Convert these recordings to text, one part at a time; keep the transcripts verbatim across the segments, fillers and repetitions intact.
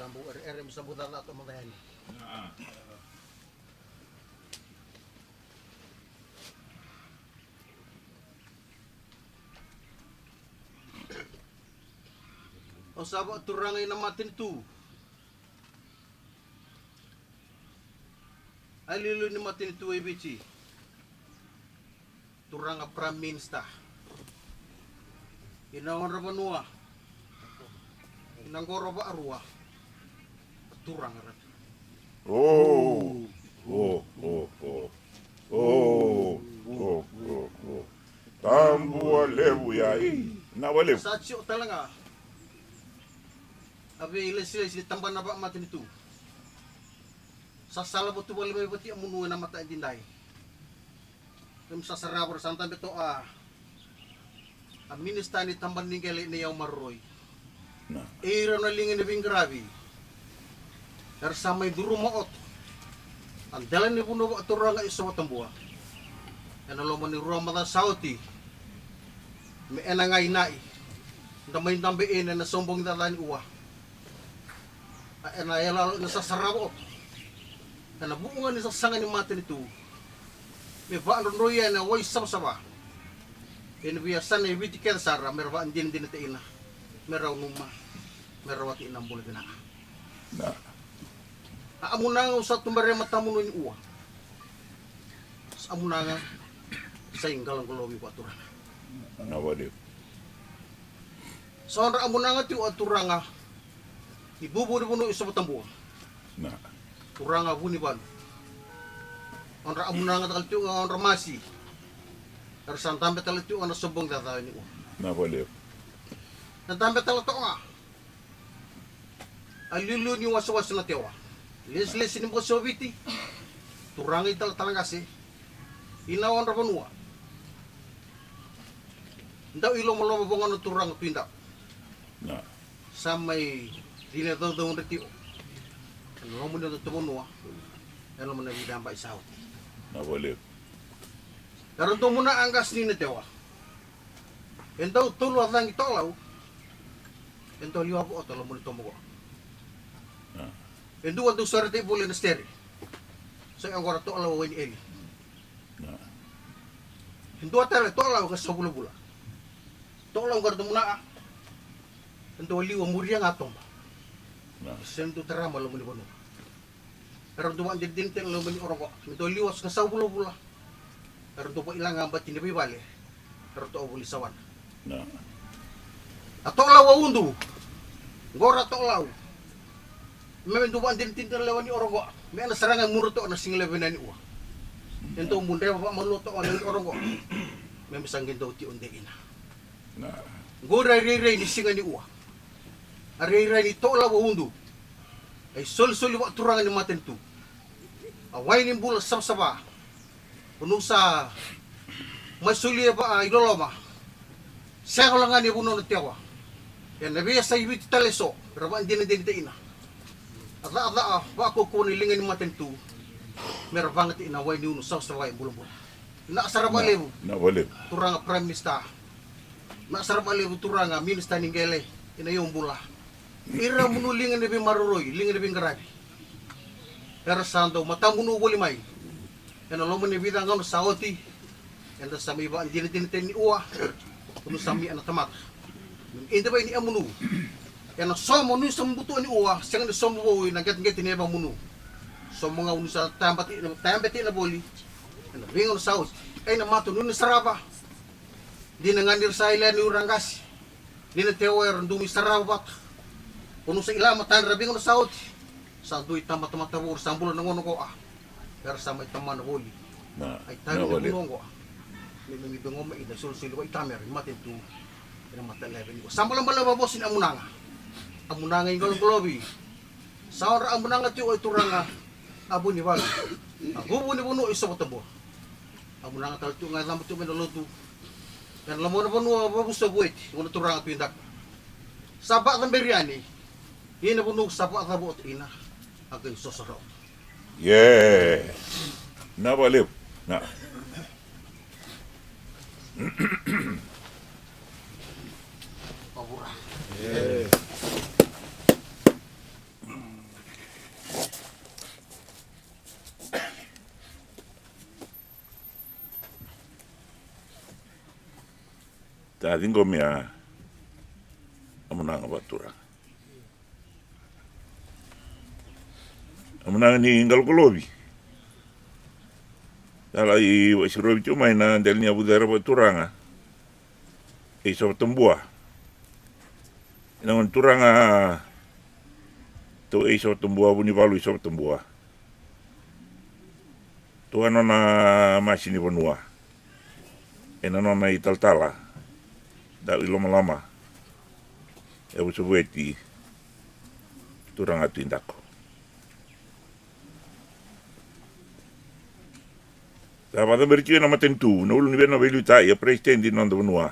Sa bau ere, ere, sa bau cakacaka toka mada yani. Au sa vakaturaga ina matanitu. A iliuliu ni matanitu e Viti. Turaga Prime Minister. Ina nodra vanua. Ina qoro vakarua. Turaga rata. O, o, o, o. O, o, o, o. Tabua levu ya, i. Na valevu. Sa tio tale ga. A veilesilesi ni tabana vakamatanitu. Sa sala vatuvale mai vati a munu ena mata e didai. Keimami sa sarava ra sa dabe toka a minisita ni tabana ni qele ina iyau maroroi. Na. E ira na liga ni veiqaravi. Era sa mai curuma oto a dela ni vanua vakaturaga i Sovatabua. Ena loma ni rua macawa sa oti. Me ena ga inai. Da mai dabe ena ena saubogi caca ni ua. A ena yaloyalo ena sasarava oto. Ena vuku ga ni sasaga ni matanitu. Me vakadrodroi ena wai savasava. Ena veiyasana e Viti kece sara me ra vakadinadinataki ina. Me rau numa. Me rawati ina bula vinaka. Na. A amunaga au sa tubera e matamunua ni ua. Sa amunaga sa iqaloqalovi vakaturaga. Na valevu. Sa odra amunaga tiko a turaga ni vuvu ni vanua i Sovatabua. Na. Turaga Vunivalu. Odra amunaga tale tiko ga odra masi. Era sa dabe tale tiko ga na saubogi caca ni ua. Na valevu. Na dabe tale toka ga. A liuliu ni wasewase na tewa. Lesilesi ni bose o Viti. Turaga i talatala qase. Ina odra vanua. Dau i lomaloma vagona turaga Tui Dau. Na. Sa mai cina caucaudre tiko. Ena loma ni oda tovanua. Ena loma na vica ba i sa oti. Na valevu. Era dau muna a qase ni na tewa. E dau tolu a cagi tokalau. E dau liwa vakaoto loma ni toba qo. A. E dua dau saretaki voli ena stere. Sa e qora tokalau a wai ni eli. A. E dua tale tokalau ka sa vulavula. Tokalau qora dau muna a. E dau liwa muria ga toba. A. Se dau tarama loma ni vanua. Era dau vakadinadina tale na loma ni oro qo. Me dau liwa sa sa vulavula. Era dau vakaila ga bati ni veivale. Era toka voli sawana. Na. A tokalau a udu. Qora tokalau. Me me dau vakadinadina tale na lewe ni oro qo. Me na sara ga e mudra toka na siga lewe vinaka ni ua. E dau mudreva vakamalua toka na lewe ni oro qo. Me me sa qai dau tio de ina. Na. Qori a rairai ni siga ni ua. A rairai ni tokalau a udu. A isolisoli vakaturaga ni matanitu. A wai ni bula savasava. Vanua sa mai solia vakailoloma. Sega wale ga ni vanua na tewa. Ena veiyasai Viti tale eso. Ra vakadinadinataki ina. A cakacaka vakaukauwa ni liga ni matanitu. Me ra vagati ina wai ni unu savasava e bulabula. Na sara vakalevu. Na valevu. Turaga Prime Minister. Na sara vakalevu turaga Minisita ni qele ina iyau bula. Ira munu liga ni veimaroroi, liga ni veiqaravi. Era sa dau matamunu voli mai. Ena loma ni vica gauna sa oti. Eda sa mai vakadinadina tani ni ua. Kunu sa mai ena tamata. Ida vai ni amunu. Ena somo ni sa butu ni ua, sega ni somo vou ina qeteqete ni yavamunu. Somo ga unu sa tabati, tabati na voli. Ena veigauna sa oti. Ai na mata nunu sarava. Dina ga ni ra sa ilea ni ura qase. Ni na tewa era dumi sarava vata. Kunu sa ila matadra veigauna sa oti. Sa dui tamatamata vou ra sa bula na gauna qo a. Era sa mai tamana voli. Na, ai tani na voli. Gauna qo a. Me me mi bengoma ina solisoli vaitamera i matanitu. Ena mata leve ni ua. Sa balabala vavosi ni amunaga. Amunaga i qaloqalovi. Sa odra amunaga tiko e turaga. A Vunivalu. A vuvu ni vanua i Sovatabua. Amunaga tale tiko ga e caba tiko mai na lotu. Ena loma na vanua vavusa vueti. Gona turaga Tui Daku. Sa vakacaberi yani. Ina vanua sa vakacava oti ina. A qai sosoro. Ye. Na valevu. Na. Pavura. Ye. Sa ciqomi a, a munaga vakaturaga. A munaga ni Qaloqalovi. Sa lai vakasirovi tiko mai na dela ni yavu cere vakaturaga. E Isovatabua. Ena gone turaga Tau Ei Isovatabua, Vunivalu Isovatabua. Tua nona masi ni vanua. Ena nona italatala Dau i Lomaloma. E Vusavueti, turaga Tui Dako. Sa vakacaberi tiko ena matanitu na ulu ni vena veiliutaki, a peresitedi ni noda vanua.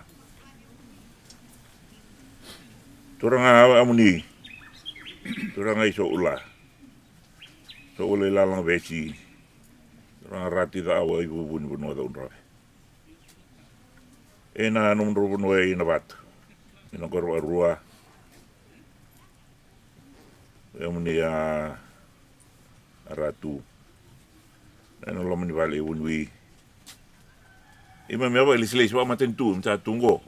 Turaga Amuni, turaga i Soula. Soula i Lalagavesi, turaga Ratu i Cacawa, i vuvu ni vanua Caudrove. Ena nomudrau vanua e Navatu, ena qori vakarua. Vei Amuni a Ratu. Ena loma ni vale e Vuniwei. Keimami a vakailesilesi vakamatanitu, keimami sa tu qo.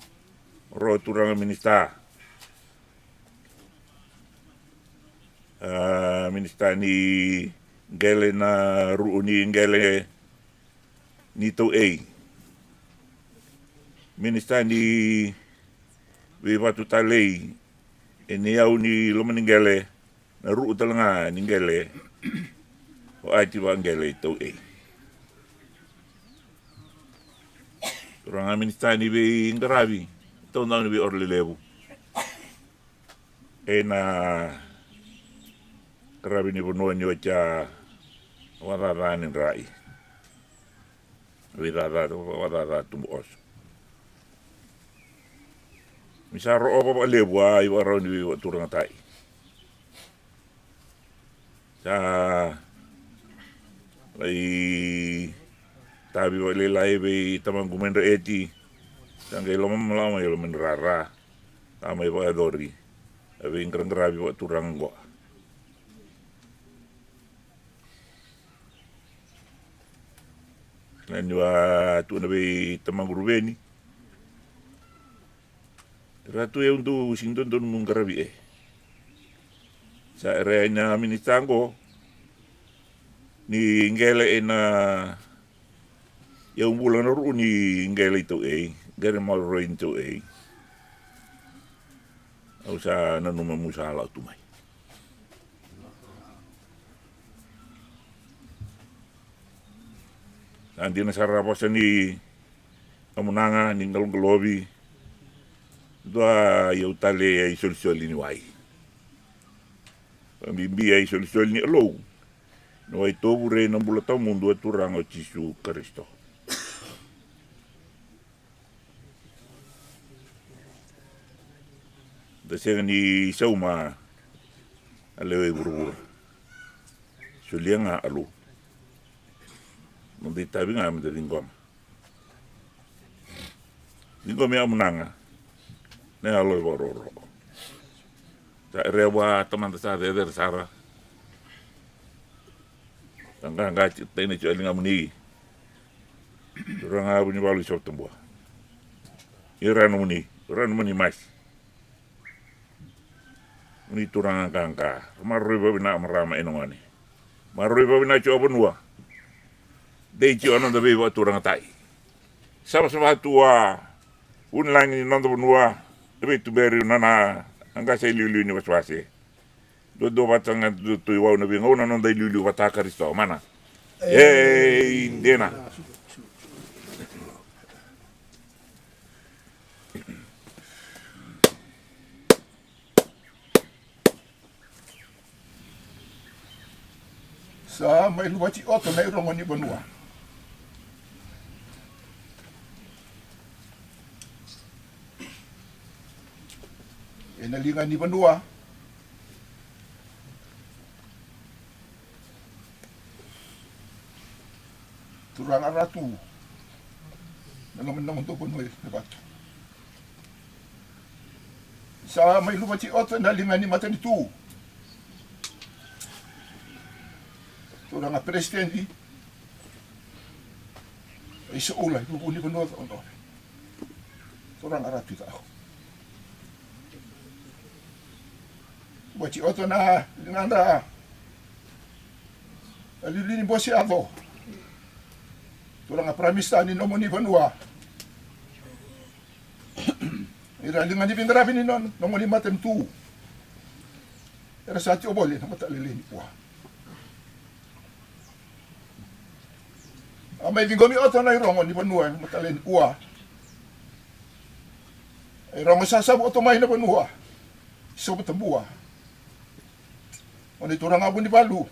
Ro turaga minisita. A, minisita ni qele, na ruu ni qele ni Tau Ei. Minisita ni veivatu talei, ena iyau ni loma ni qele, na ruu tale ga ni qele, o Ati Vaqele i Tau Ei. Turaga minisita ni veiqaravi, taudaku ni veioro lelevu. Ena qaravi ni vanua ni oti a vakacaca ni drai. Veicaca, vakacaca tubu oso. Ni sa roova vakalevu a ivakarau ni veivakaturagataki. Sa lai tavi vakalailai vei tamaqu mai Draeti. Sa qai lomamala mai e loma ni rara. Sa mai vakayacori a veiqaraqaravi vakaturaga oqo. Na niu a tukuna vei tamaqu Ruveni, Ratu, e, au dau sega ni dodonu meu qaravi e. Sa raica na minisita oqo ni qele ena iyau bula na ruu ni qele i Tau Ei, qele maroroi ni Tau Ei. Au sa nanuma meu sa lako tu mai. Sa dina sara a vosa ni Amunaga ni Qaloqalovi, dua iyau talei a isolisoli ni wai. Vakabibi a isolisoli ni Alou, na wai tovure, na bula tawamudu, a Turaga o Jisu Karisito. Da sega ni sauma a lewe i vuravura. Solia ga Alou. Noda itavi ga meda ciqoma. Ciqomi Amunaga na yalo e vakarokoroko. Sa raica vua tamada sa cecere sara. Sa qaqa tiko, taina tiko e ligamuni. Turaga Vunivalu Isovatabua. Ira nomuni, ira nomuni masi. Muni turaga qaqa. Maroroi vakavinaka marama kei na gone. Maroroi vakavinaka tiko a vanua. Dei tiko a noda veivakaturagataki. Savasava tu a vunilagi ni noda vanua. E veituberi na na qase iliuliu ni wasewase. Duadua vata ga tu i wau na veigauna, noda iliuliu vata Karisito. Mana. Ei dina. Sa mai luvati Oto na irogo ni vanua. Ena liga ni vanua. Turaga Ratu, na loma ni nomudou vanua e Navatu. Sa mai luvati Oto na liga ni matanitu. Turaga Peresitedi, e Soula, i vuvu ni vanua Caudrove. Turaga Ratu i Cau. Vati Oto na ligada. A liuliu ni bose yaco. Turaga Prime Minister ni nomuni vanua. Ira liga ni veiqaravi ni no-, nomuni matanitu. Era sa tio voli na mataqali nikua. A mai ciqomi Oto na irogo ni vanua ena mataqali nikua. Irogo sa savu Oto mai na vanua. Sobu tabua. O ni turaga Vunivalu.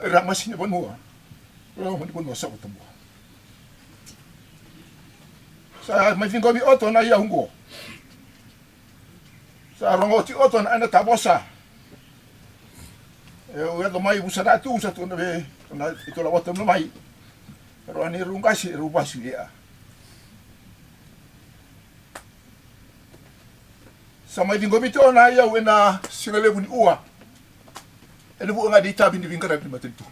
Ira masi ni vanua. Ira masi ni vanua Sobu tabua. Sa mai ciqomi Oto na iyau qo. Sa rogo oti Oto na ena tavosa. E, u yaco mai vusa na tu, sa tu na ve, na itu la wata na mai. Ero ani ru qasi, ru vasu ia. Sa mai ciqomi Oto na iyau ena siga levu ni ua. Ena vuqa ga ni itavi ni veiqaravi ni matanitu.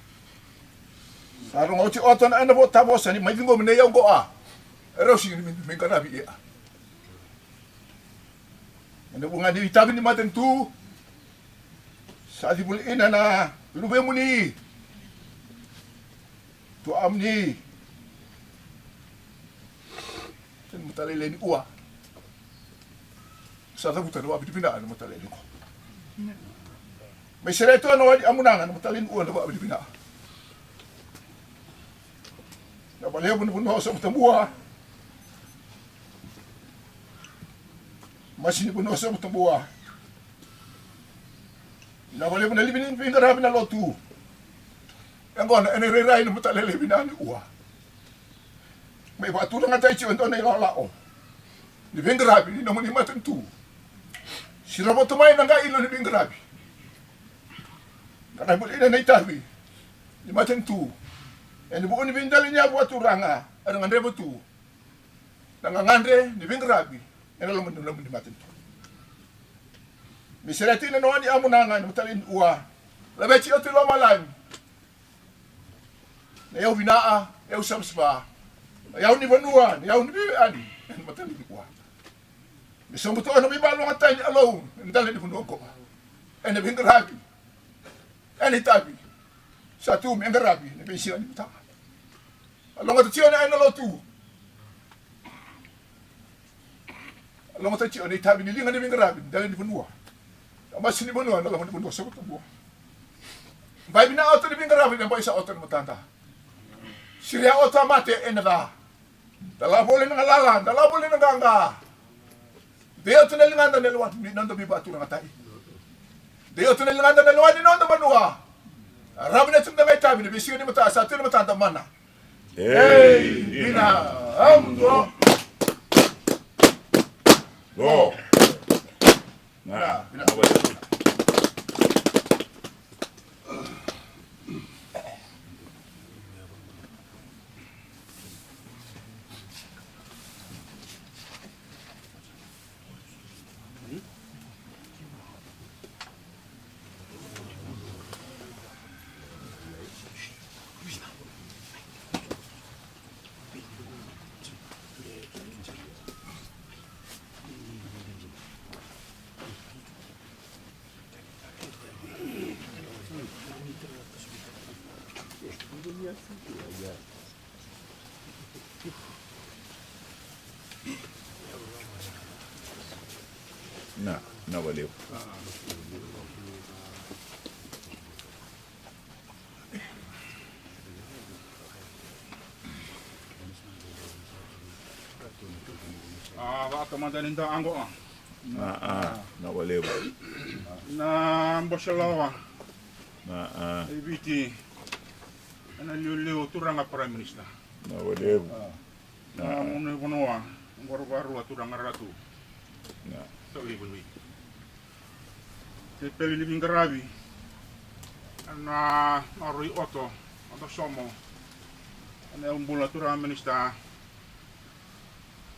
Sa rogo oti Oto na ena vo tavosa ni mai ciqomi na iyau qo a. Ero sigi ni veiqaravi ia. Ena vuqa ga ni itavi ni matanitu. Sa civuli ina na luvemuni. Tuamuni. Ena mataqali nikua. Sa cavuta na vavinavinaka ena mataqali nikua. Mai sere tu na wadi amunaga ena mataqali nikua na vavinavinaka. Na valevu na vanua Sobu tabua. Masi ni vanua Sobu tabua. Na valevu na livi ni veiqaravi na lotu. E qo na ena irairai na mataqali vinaka ni ua. Mai vaturagataki tiko e dua na ilaolao ni veiqaravi ni nomuni matanitu. Sira votu mai na qai ilo ni veiqaravi. Qaravi voli ina na itavi ni matanitu. Ena vuku ni veidela ni yavu a turaga era gadreva tu. Na gagadre ni veiqaravi ena loma ni nomuni matanitu. Me sereti na noa ni amunaga ena mataqali nikua. Laveti oti lomalagi. Na yau vinaa, yau savasava. Na yau ni vanua, na yau ni veiwekani ena mataqali nikua. Me sobu toka na veivalogataki ni Alou ena dela ni vanua oqo. Ena veiqaravi. Ena itavi. Sa tu me qaravi ena veisiga ni mataka. A logata tiko na ena lotu. A logata tiko na itavi ni liga ni veiqaravi ena dela ni vanua. A masi ni vanua ena loma ni vanua sa vatavua. Bai vinaka Oto ni veiqaravi na bai sa Oto na matada. Siria Oto a mate ena ca. Da lako voli na galala, da lako voli na qaqa. Dei Oto na ligada na lewa ni noda veivakaturagataki. Dei Oto na ligada na lewa ni noda vanua. Ravi na tuda ga itavi na veisiga ni mataka sa tu na matada mana. Ei, dina. Amudo. Go. Na, na, na. Na, na valevu. A, vaka mada ni da aqo a. Na, a, na valevu. Na bose lawa. Na, a. E Viti. Ena liuliu turaga Prime Minister. Na valevu. A. Na, a, muna ivanua. Qori varua turaga Ratu. Na. Tau livanui. Tepeli ni veiqaravi. Ena maroroi Oto, Oto Somo. Ena yaubula turaga minisita.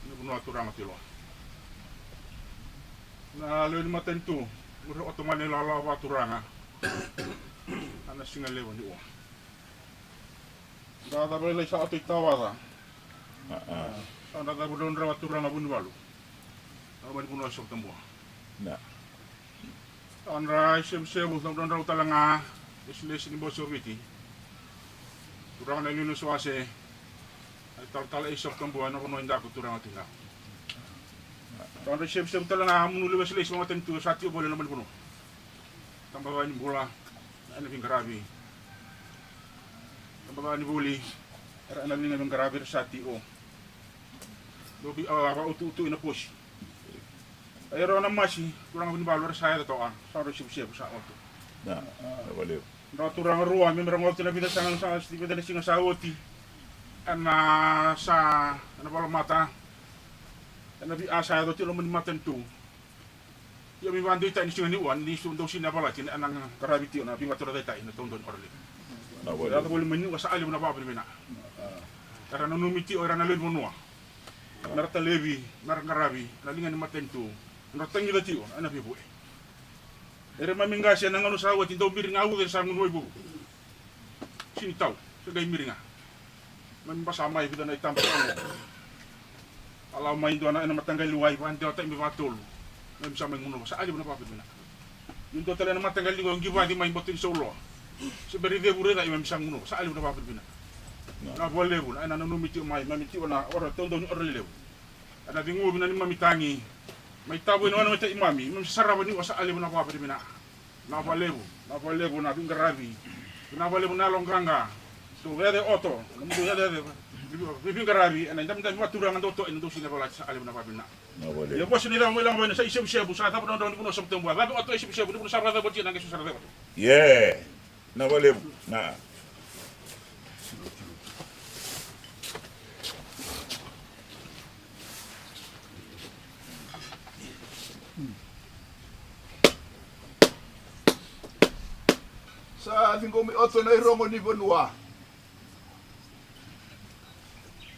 Ni vanua turaga Tui Loa. Na lewe ni matanitu, muri Oto mai na ilawalawa vakaturaga. Ena siga levu ni ua. Da cava lailai sa Oto i tawaca. A, a. Sa da cava draudrau a turaga Vunivalu. Loma ni vanua o Sovotabua. Na. Nodra isevusevu, nodrau tale ga lesilesi ni bose o Viti. Turaga na iliuliu ni wase. Ai talatala i Sovotabua, na vanua i daku turaga tiko ga. Nodra isevusevu tale ga munu lewe lesilesi vakamatanitu sa tiko voli e loma ni vanua. Tabacakacaka ni bula, ena veiqaravi. Tabacakacaka ni vuli, era ena liga ni veiqaravi era sa tiko. Dou vei, a, vakautuutu ina posi. Ai rau na masi, turaga vunivalu era sa yaco toka, sa rau sevusevu sa oto. Na, na valevu. Rau turaga rua, me me rogoca na vica sa, sa, vica na siga sa oti. Ena sa, ena volamata. Ena via sa yaco tiko loma ni matanitu. Ia me vakadeitai ni siga ni ua, ni su dou sini a valati, ena qaravi tiko, na veivatorocaitai, na taudau ni ora levu. Na valevu. Yaco voli mai ni ua sa a levu na vakavinavinaka. Era nanumi tiko, era na lewe ni vanua. Mera talevi, mera qaravi, na liga ni matanitu, na tagica tiko, na veivue. Era mami qase, na gauna sa oti, dau miri ga uca, sa gunu wai vuvu. Sini tau, se qai miri ga. Mami basa mai, vica na itaba tau. A lau mai dua na, ena mataqali wai, vakadewa tai me vakatolu. Mami sa mai gunu, sa a levu na vakavinavinaka. Ni dua tale na mataqali qo, qivaci mai boto ni sauloa. Se bera ni cevu raica, i mami sa gunu, sa a levu na vakavinavinaka. Na valevu, na ena nanumi tiko mai, mami tiko na ora taudau ni ora lelevu. Ena ceguvi na neimami tagi. Mai tavo ina wana mai tai mami, mami sarava ni ua sa a levu na vakavinavinaka. Na valevu, na valevu na veiqaravi. Na valevu na yalo qaqa. Tou yace oto, na mudu yace yace. Veiqaravi, ena idabedabe vakaturaga dou toka, ena dou sini a valati sa a levu na vakavinavinaka. Na valevu. Ia vosa ni cava mai laga vei na sa isevusevu, sa cava na drau ni vanua Sovotabua. Cava oto isevusevu, ni vanua sa vakacava oti, ena qai sa cava oto. Ie. Na valevu, na. Sa ciqomi oto na irogo ni vanua.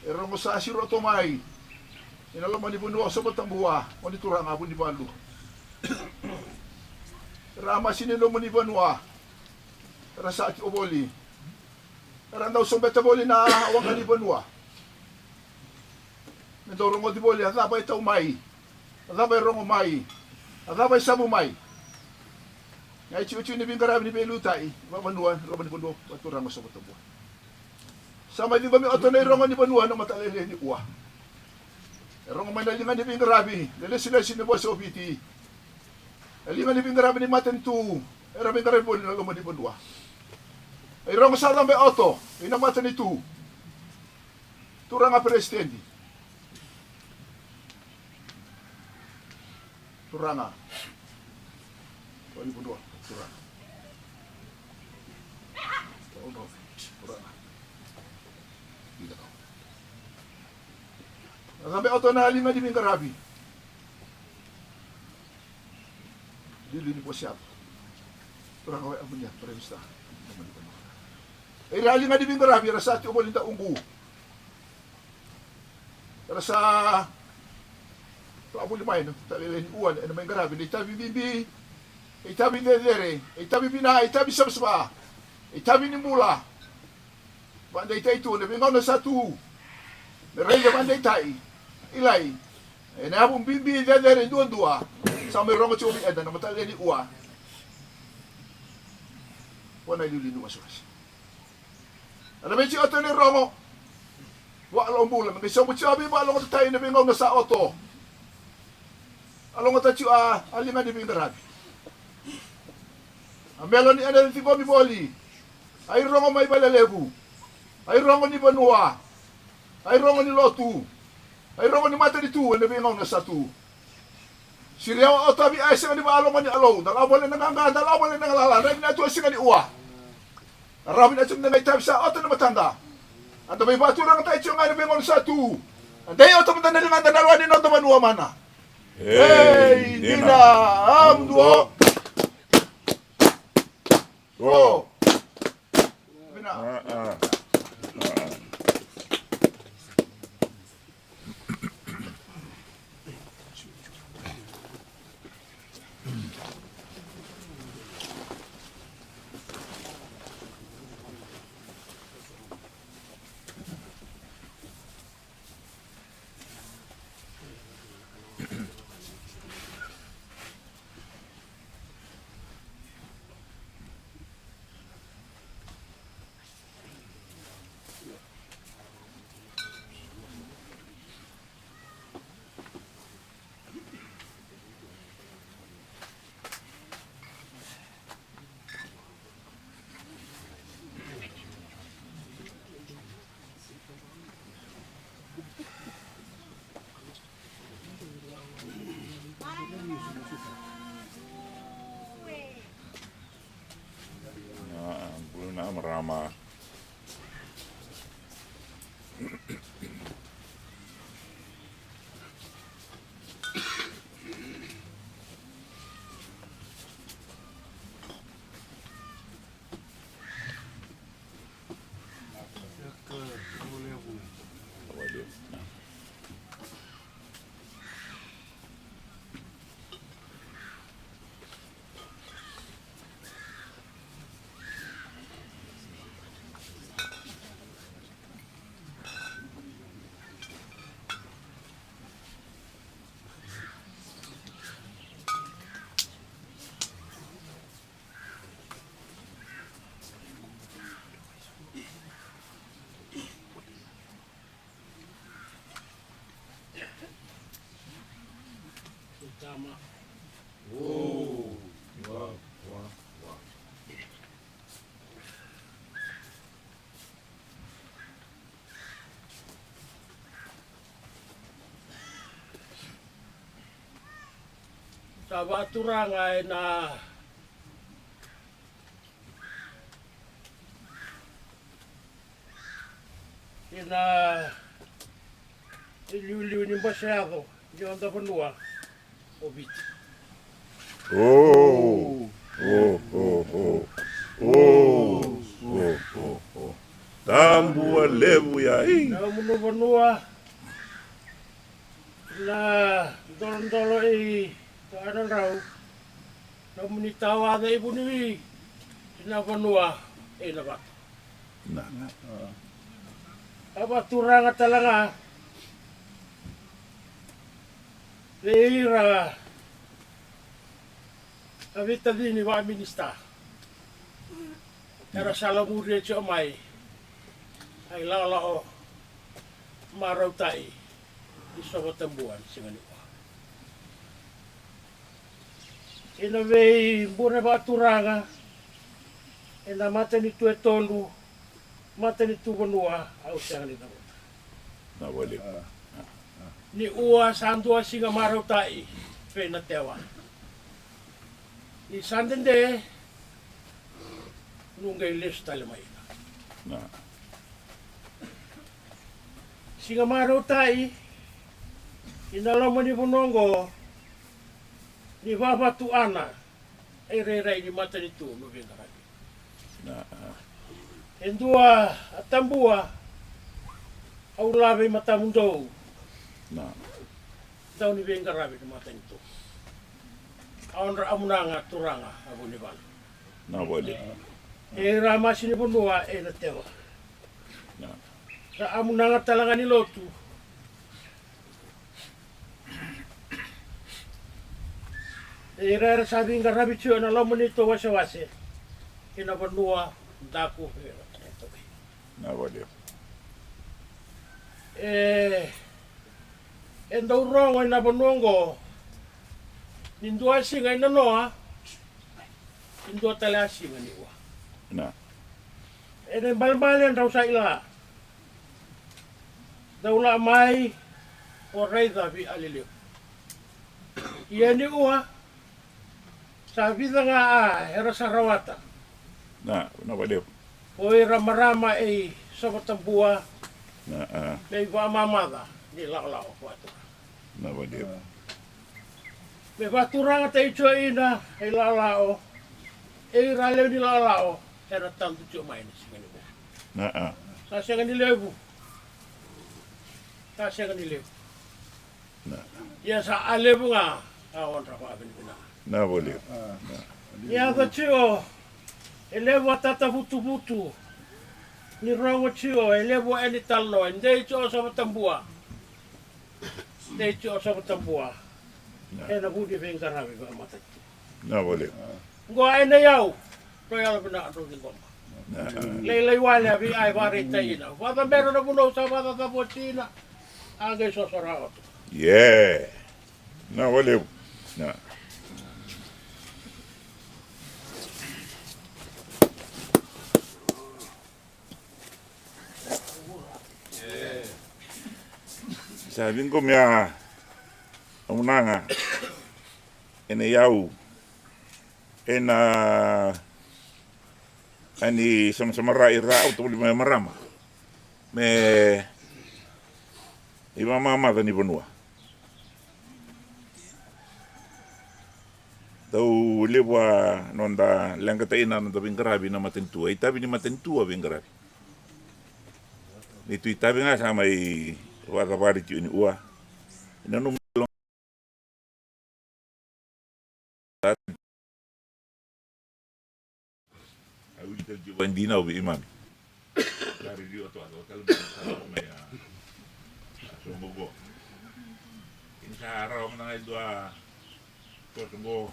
E rogo sa siro oto mai ina loma ni vanua o Sovotabua, o ni turaga vunivalu. Era a masi ni loma ni vanua. Era sa tiko voli. Era dau sobeta voli na waqa ni vanua. Me dau rogoci voli a cava e tau mai, a cava e rogo mai, a cava e savu mai. Na itikotiko ni veiqaravi ni veiliutaki vakavanua, loma ni vanua, vakaturaga o Sovotabua. Sa mai ciqomi oto na irogo ni vanua na matalailai ni ua. E rogo mai na liga ni veiqaravi, na lesilesi ni vosa o Viti. Na liga ni veiqaravi ni matanitu, era veiqaravi voli na loma ni vanua. E rogo sa cabe oto ina matanitu. Turaga peresitedi. Turaga. Turaga. Turaga. Na cabe oto na liga ni veiqaravi. Liuliu ni vosa. Turaga o Amunia, Prime Minister. Ira liga ni veiqaravi, era sa tiko voli da uqu. Era sa vakavuli mai na talailai ni ua ena mai qaravi na itavi bibi, itavi cecere, itavi vina, itavi savasava, itavi ni bula. Vakadeitai tu na veigauna sa tu. Me raica vakadeitai. Ilai. Ena yavu bibi cecere duadua. Sa mai rogo tiko vei eda na matalailai ni ua. Ua na iliuliu ni wasewase. Ena vei tiko oto na irogo. Vakalobula me qai sobu tiko a veivakalogotatai ena veigauna sa oto. A logota tiko a liga ni veiqaravi. A meloni ena ciqomi voli. A irogo mai valelevu. A irogo ni vanua. A irogo ni lotu. A irogo ni matanitu ena veigauna sa tu. Siri yawa oto a via e sega ni vakalogo ni alou, da lako voli na qaqa, da lako voli na galala, da vinatu a sega ni ua. A rawa vinatu na qai tavi sa oto na matada. A da veivakaturagataki tiko ga ena veigauna sa tu. A dei oto mada na ligada na lewa ni noda vanua mana. Ei, dina, a muduo. Ro. Vina. Ama. Sa vakaturaga ena, ena iliuliu ni bose yaco ni noda vanua o Viti. O, o, o, o. O, o, o, o. Tabua levu ya, i. Na nomuni vanua na dolodolo i Vanuadrau, nomuni tawaca i Vunivi, na vanua e Navata. Na. A vakaturaga tale ga vei ira a veitacini vakaminisita era salamuria tiko mai a ilakolako marautai ni Sovatabua ni siga nikua. Ena veibure vakaturaga ena matanitu e tolu, matanitu vanua au sega ni cavuta. Na vale. Ni ua sa dua siga marautai vei Natewa. Ni sa dede, nu qai lesu tale mai ina. Na. Siga marautai ina loma ni vanua oqo, ni vavatu ana e rairai ni matanitu, nu veiqaravi. Na. E dua a tabua au lave i matamudou. Na. Dau ni veiqaravi ni matanitu. A odra amunaga turaga a Vunivalu. Na vale. E ira a masi ni vanua e Natewa. Na. Ra amunaga tale ga ni lotu. E ira era sa veiqaravi tiko ena loma ni tou wasewase ena vanua daku. Na vale. E, e dau rogo ena vanua oqo ni dua a siga ina noa, ni dua tale a siga ni ua. Na. Ena ibalebale drau sa ila. Dau la mai o raica vei a lelevu. Ia ni ua sa vica ga a era sa rawata. Na, na valevu. O ira marama e i Sovatabua. Na, a. Me i vakamamaca ni lakolako vatu. Na valevu. Me vakaturaga tiko ina e i lakolako, e ira lewe ni lakolako era tadu tiko mai na siga ni vua. Na, a. Sa sega ni levu. Sa sega ni levu. Na. Ia sa a levu ga a odra vakavinavinaka. Na valevu. Na. Ia yaco tiko e levu a tatavutuvutu ni rogo tiko, e levu a yani talanoa, e dei tiko Sovatabua. Dei tiko Sovatabua. Na. Ena vu ni veiqaravi vakamatanitu. Na valevu. Qo a ena iyau. Rau yalovinaka, drau ciqoma. Na. Lailai wale a vei a e vakaraitaki ina. Vakacabera na vanua au sa vakacacava oti ina. A qai soso rawa tu. Ie. Na valevu. Na. Sa ciqoma a amunaga ena iyau, ena Ani samasamara ira au tavuli mai marama me ivamamaca ni vanua. Dau levu a noda leqataina noda veiqaravi na matanitu, a itavi ni matanitu a veiqaravi. Ni tu itavi ga sa mai vakacavari tiko ni ua. Ina nomu A wili tale tiko vakadina au vei imami. Sa ririwa toka, toka tale mai sa mai a, a soqo qo. Ini sa rawa mada ga e dua toso qo.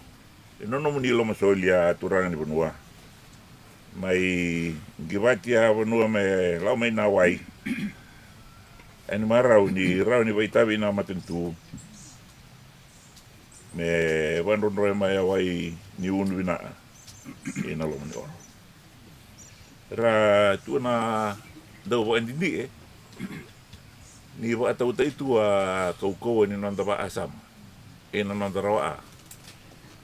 E nonomuni lomasoli a turaga ni vanua. Mai qivati a vanua me lau mai na wai. Eni marau ni rawa ni vaitavi na matanitu. Me vadrodroya mai a wai ni unu vinaka ina loma ni oro. Ra tu na dau vakadidike ni vakatautaki tu a kaukauwa ni noda vakasama ina noda rawa a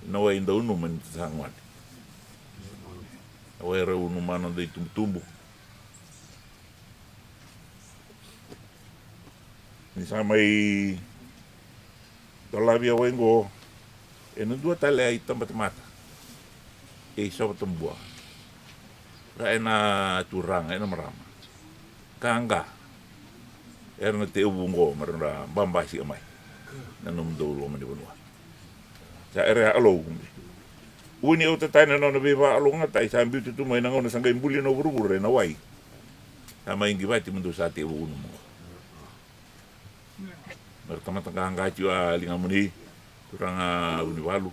na wai dau numa ni sa gone. A wai ra unuma noda itubutubu. Ni sa mai dolavi a wai qo ena dua tale a itabatamata e Sovatabua. Ra ena turaga ena marama qaqa era na tevu qo me ra na babasika mai na nomudou loma ni vanua. Sa era a alou. Uni au tatane na nona veivakalougatataki sa biuta tu mai na gauna sa qai buli na vuravura ena wai. Sa mai qivati mo dou sa tevu unu mo. Me ra tamata qaqa tiko a ligamuni turaga Vunivalu.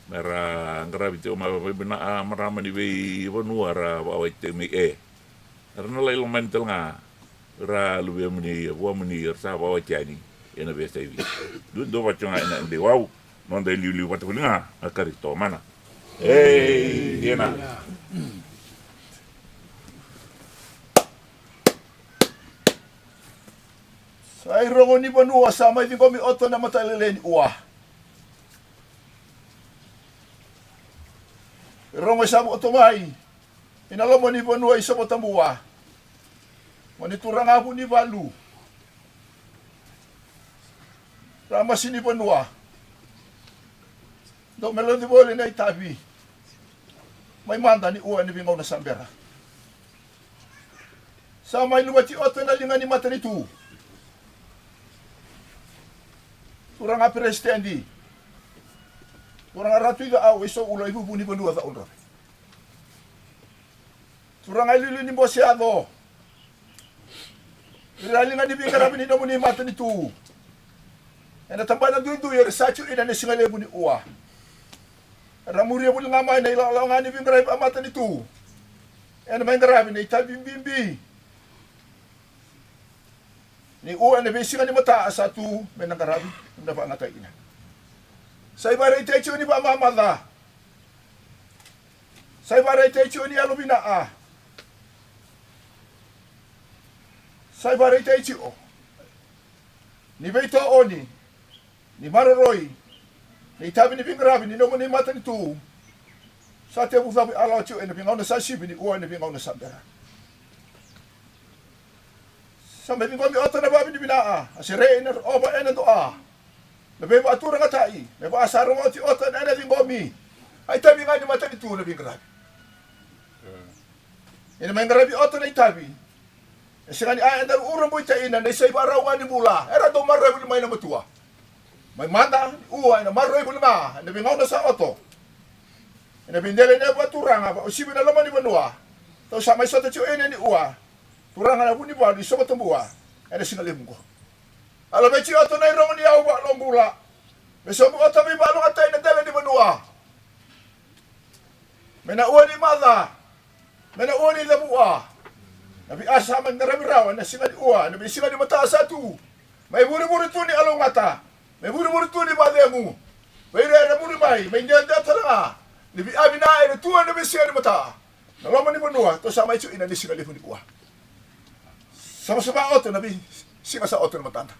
Me ra qaravi tiko mai vavina a marama ni veivanua ra vakawati tiko mai e. Era na lai lomani tale ga ra luvemuni, vuamuni, era sa vakawati yani ena veiyasai Viti. Dua dua vata tiko ga ena dei wau, noda iliuliu vata voli ga a kari toka mana. Ei, ena. Sa irogo ni vanua sa mai ciqomi oto na matalele ni ua. Irogo e sa vuoto mai ina loma ni vanua i Sovatabua. Mo ni turaga Vunivalu. Ra masi ni vanua. Dou me loci voli na itavi mai mada ni ua ena veigauna sa bera. Sa mai luvati oto na liga ni matanitu. Turaga peresitedi. Turaga Ratu Icaau e so ula i vuvu ni vanua Caudrove. Turaga iliuliu ni bose yaco. Ira liga ni veiqaravi ni nomuni matanitu. Ena tabana duidui era sa tiko ina na siga levu ni ua. Era muria voli ga mai na ilawalawa ga ni veiqaravi a matanitu. Ena mai qaravi na itavi bibi ni ua ena veisiga ni mata a sa tu me na qaravi na vakagataki ina. Sa ivakaraitaki tiko ni vakamamaca. Sa ivakaraitaki tiko ni yalovinaka. Sa ivakaraitaki tiko ni veitooni ni maroroi ni itavi ni veiqaravi ni nomuni matanitu. Sa tevu cavu alawa tiko ena veigauna sa sivi ni ua ena veigauna sa bera. Sa mai ciqomi oto na vavinavinaka a serei na rova ena doa. Na veivakaturagataki me vaka sa rogoci oto na ena ciqomi. A itavi ga ni matanitu na veiqaravi. Ena mai qaravi oto na itavi. E sega ni a eda urabuita ina na isai vakarau ga ni bula era dau maroroi voli mai na matua. Mai mada ni ua ena maroroi voli ga ena veigauna sa oto. Ena veidela ena vakaturaga vakausivi na loma ni vanua. Tou sa mai sota tiko ina ni ua. Turaga na Vunivalu i Sovatabua ena siga levu qo. A laveti oto na irogo ni yau vakalobula me sobu oto veivakalougatataki na dela ni vanua. Me na ua ni maca. Me na ua ni cavua na veiasa mai qaravi rawa ena siga ni ua ena veisiga ni mata sa tu. Mai vurivuri tu ni alougata. Mai vurivuri tu ni vacegu. Mai rere muri mai mai dedea tale ga ni veiavina ena tu ena veisiga ni mata. Na loma ni vanua tou sa mai tu ina ni siga levu ni ua. Savasava oto na veisiga sa oto na matada.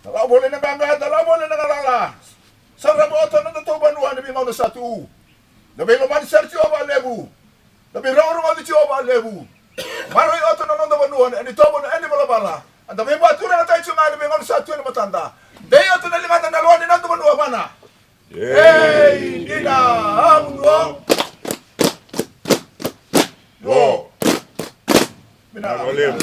Na lavo voli na qaqa, na lavo voli na galala. Sa rava oto na nodatou vanua na veigauna sa tu. Na veilomani sara tiko vakalevu. Da veirogoci Jiova levu. Maroroi oti na noda vanua ena itovo ni valavala. Eda veivakaturagataki tiko ga ena veigauna sa tu e matada. Dei oti na ligada na lewa ni noda vanua, vana. Ei, dina, amuduo. Duo. Vinaka. Vinaka levu.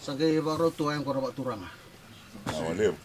Sa qai vakarau tu a yaqona vakaturaga. Vinaka levu.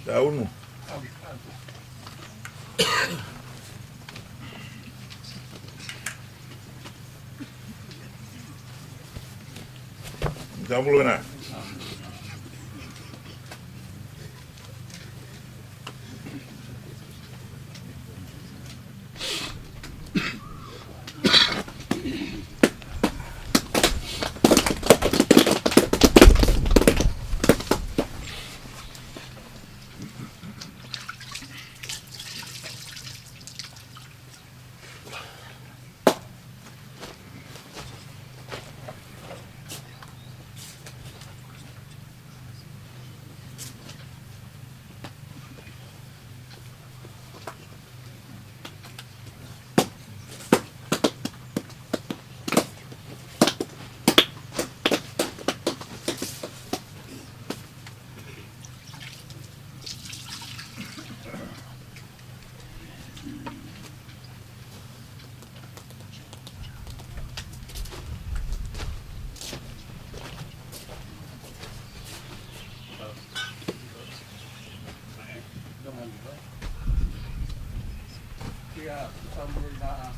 Taunu. Sa bula vinaka.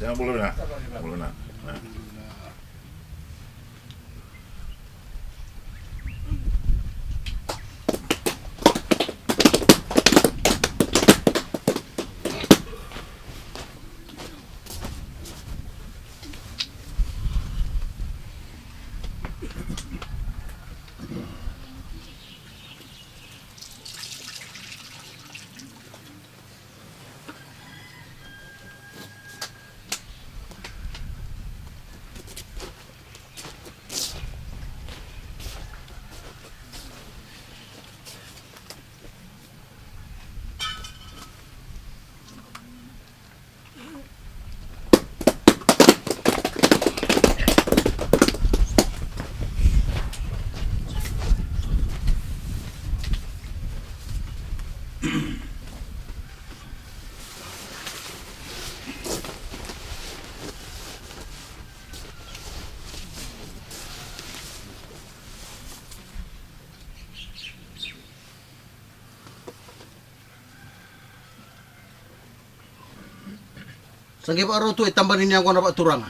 Ya, bula vinaka. Bula vinaka. Sa qai vakarau tu e tabana ni yaqona vakaturaga.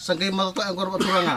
Sa qai mata toka e qo ra vaturaga.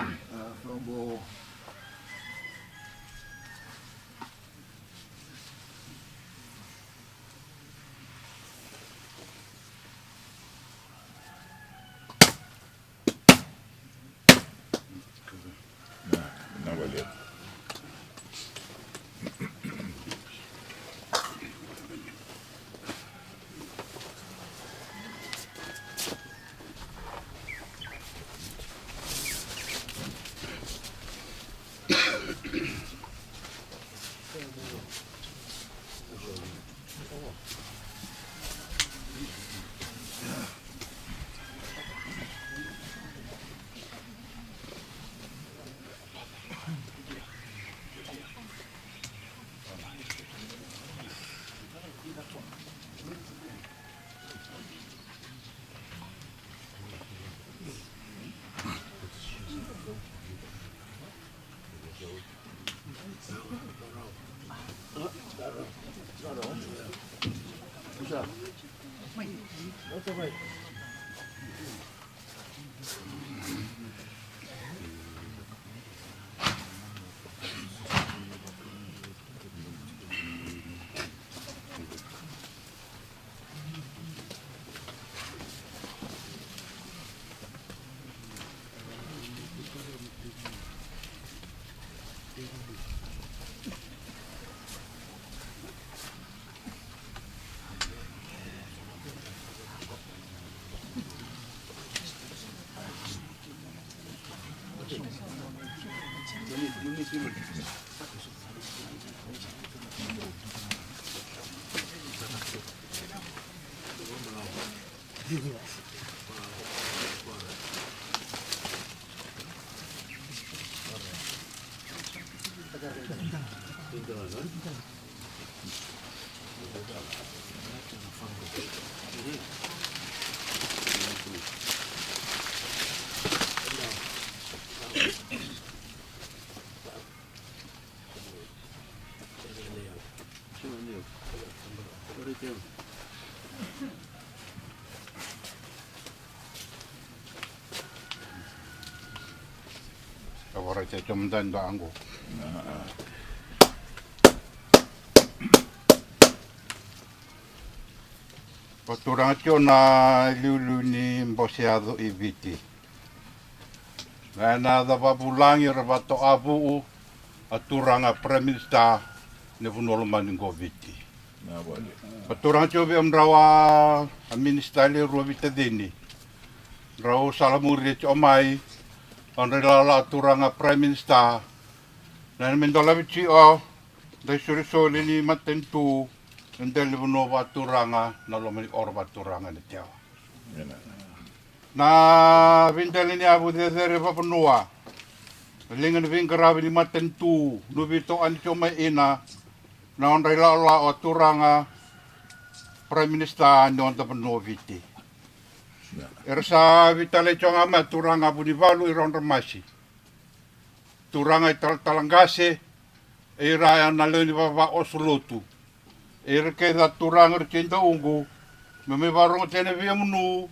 Ka varaitaki kemudou dua qo. Vaturaga tiko na iliuliu ni bose yaco i Viti. Na yacana vakavulagi era vatoa vuu a turaga Prime Minister ni vanua lomani qo Viti. Vaturaga tiko vei kemudrau a minister le rua veitacini. Drau salamuria tiko mai, o dra ilala a turaga Prime Minister. Na me dolavi tiko, dra isolisoli ni matanitu, na dela ni vanua vakaturaga, na loma ni oro vakaturaga ni Tewa. Na veidela ni yavu cecere vavanua, na liga ni veiqaravi ni matanitu, nu veitoani tiko mai ina, na odra ilala o turaga Prime Minister ni oda vanua o Viti. Era sa veitalai tiko ga mai a turaga Vunivalu i Raudramasi. Turaga i Talatala Qase, e ira ya na lewe ni vavaoso lotu. E ira kece a turaga ira kei dauqu, me mai vakarogotaki na veimunu.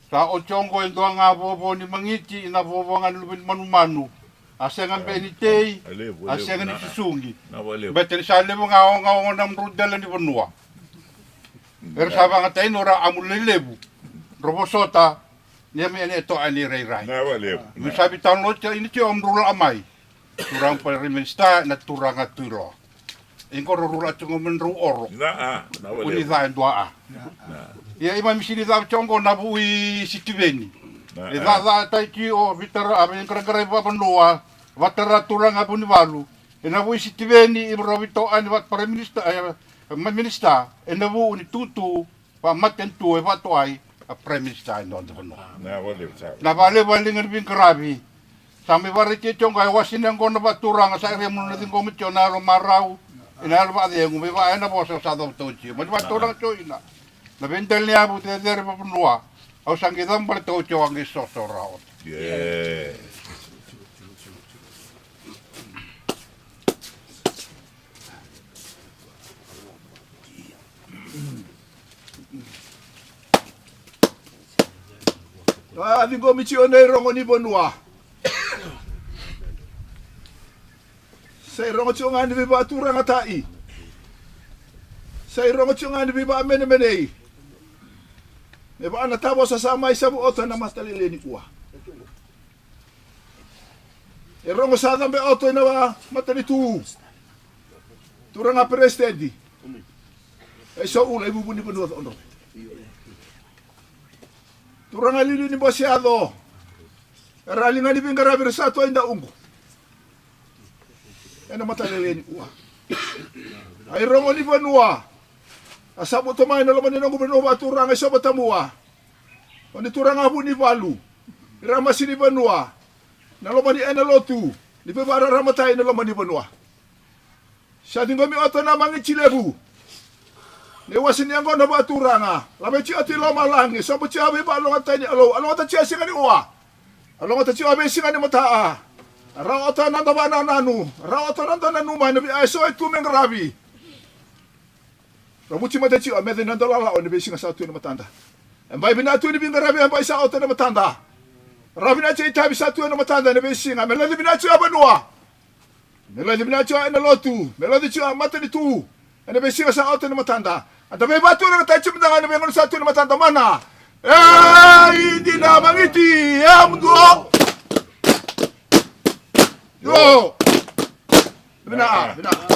Sa oti oqo e dua ga vovo ni magiti, na vovo ga ni luve ni manumanu. A sega beka ni tei, a sega ni susugi. Baleta ni sa levu ga ogaoga na mudrau dela ni vanua. Era sa vakayagataki nodra amu lelevu. Dra vosota, ni a me ene e toa ni rairai. Ni sa veitalanoa tiko ina tiko a mudrau laa mai. Turaga Prime Minister, na turaga Tui Loa. Iqo rau rula tiko mai drau oro. Kua ni ca e dua a. Ia i mai misini cava tiko oqo na vuu i Sitiveni. E cacataki tiko o vitara a veiqaraqarai vavanua. Vatara turaga Vunivalu. Ena vuu i Sitiveni i rau veitoani vaka Prime Minister, e, ma-, Minister. Ena vuu ni tutu vakamatanitu e vakatoai a Prime Minister e noda vanua. Na vale valiga ni veiqaravi. Sa mai vakaraici tiko ga e wasina oqo na vakaturaga sa ira e mudu na ciqoma tiko na yalo marau. Ena yalo vakacegu mai vaka ena vosa sa cava tau tiko. Mani vakaturaga tiko ina. Na veidela ni yavu cecere vavanua. Au sa qai cava baleta au tiko a qai soso rawa. Sa ciqomi tiko na irogo ni vanua. Sa irogo tiko ga ni veivakaturagataki. Sa irogo tiko ga ni veivakamenemenei. Me vaka na tavosa sa mai savu oto ena matalele ni ua. E rogo sa cabe oto ena matanitu. Turaga peresitedi. E so ula i vuvu ni vanua Coodrove. Turaga liuliu ni bose yaco. Era a liga ni veiqaravi era sa tu e dauqu. Ena matalele ni ua. A irogo ni vanua. A savu oto mai na loma ni noqu vanua vakaturaga i Sovatamua. O ni turaga vunivalu. Ira masi ni vanua. Na loma ni ena lotu. Ni veivakararamataki na loma ni vanua. Sa ciqomi oto na magiti levu. Na iwase ni yaqona vakaturaga. Laveti oto i lomalagi. Sobu tiko a veivakalogatataki ni Alou. A logota tiko a siga ni ua. A logota tiko a veisiga ni mataa. A rawa oto na noda vakanananu. A rawa oto na noda nanuma ena via eso e tu me qaravi. Ra vuti mata tiko, a mece na noda lalawa ena veisiga sa tu ena matada. E bai vinaka tu ni veiqaravi, e bai sa oto ena matada. Ra vinaka tiko itavi sa tu ena matada ena veisiga. Me loci vinaka tiko a vanua. Me loci vinaka tiko ena lotu. Me loci tiko a matanitu. Ena veisiga sa oto ena matada. Eda veivakaturagataki tiko mada ga ena veigauna sa tu ena matada mana. E idi na magiti, e muduo. Io. Vinaka, vinaka.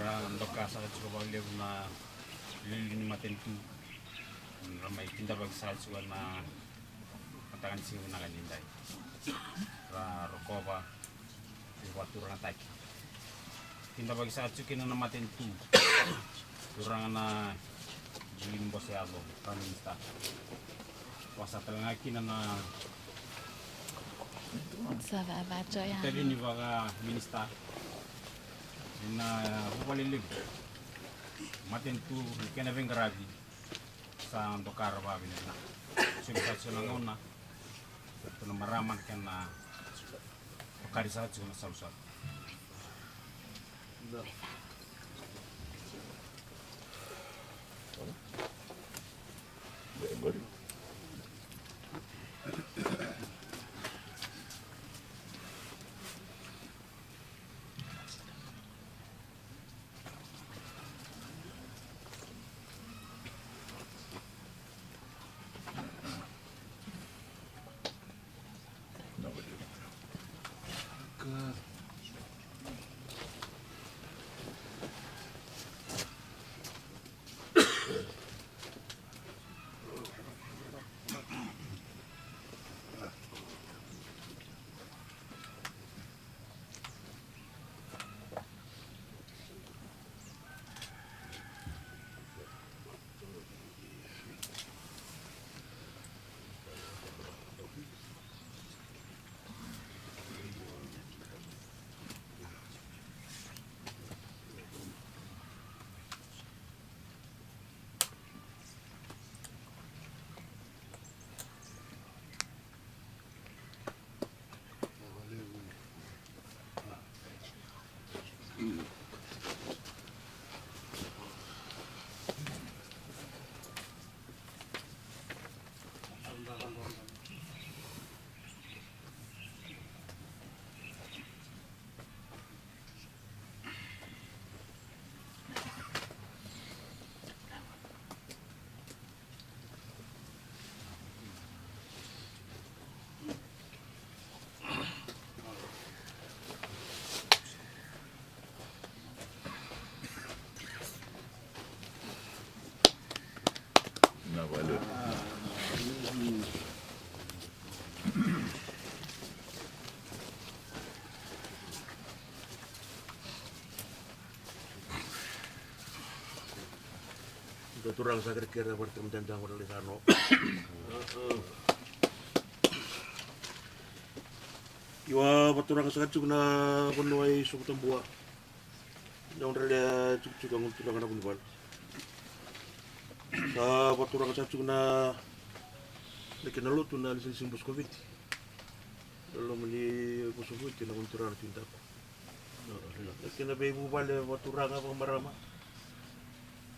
Ra doka sara tiko vakalevu na iliuliu ni matanitu. Ra mai kidavaki sara tiko ena mataka ni siga vinaka ni dai. Ra rokova, veivakaturagataki. Kidavaki sara tiko kina na matanitu. Turaga na Julie Bose Yaco, Prime Minister. Vaka sara tale ga kina na itavi ni vakaminister ena vuvale levu. Matanitu, na kena veiqaravi. Sa doka ra vakavinaka. Sobu sara tiko na gauna. Ratou na marama na kena vakari sara tiko na salusalu. Dua turaga sa kerekere, a vara tiko mada dua qo na lai sa no. Io, a vaturaga saka tiko na vanua i Sovatabua. Dau drale a tiko tiko a gone turaga na Vunivalu. Sa vaturaga saka tiko na, na kena lotu na Lisilisi Boskoviti. Na loma ni Boskoviti na gone turaga na Tui Daku. Na kena veivuvale vakaturaga vakamarama.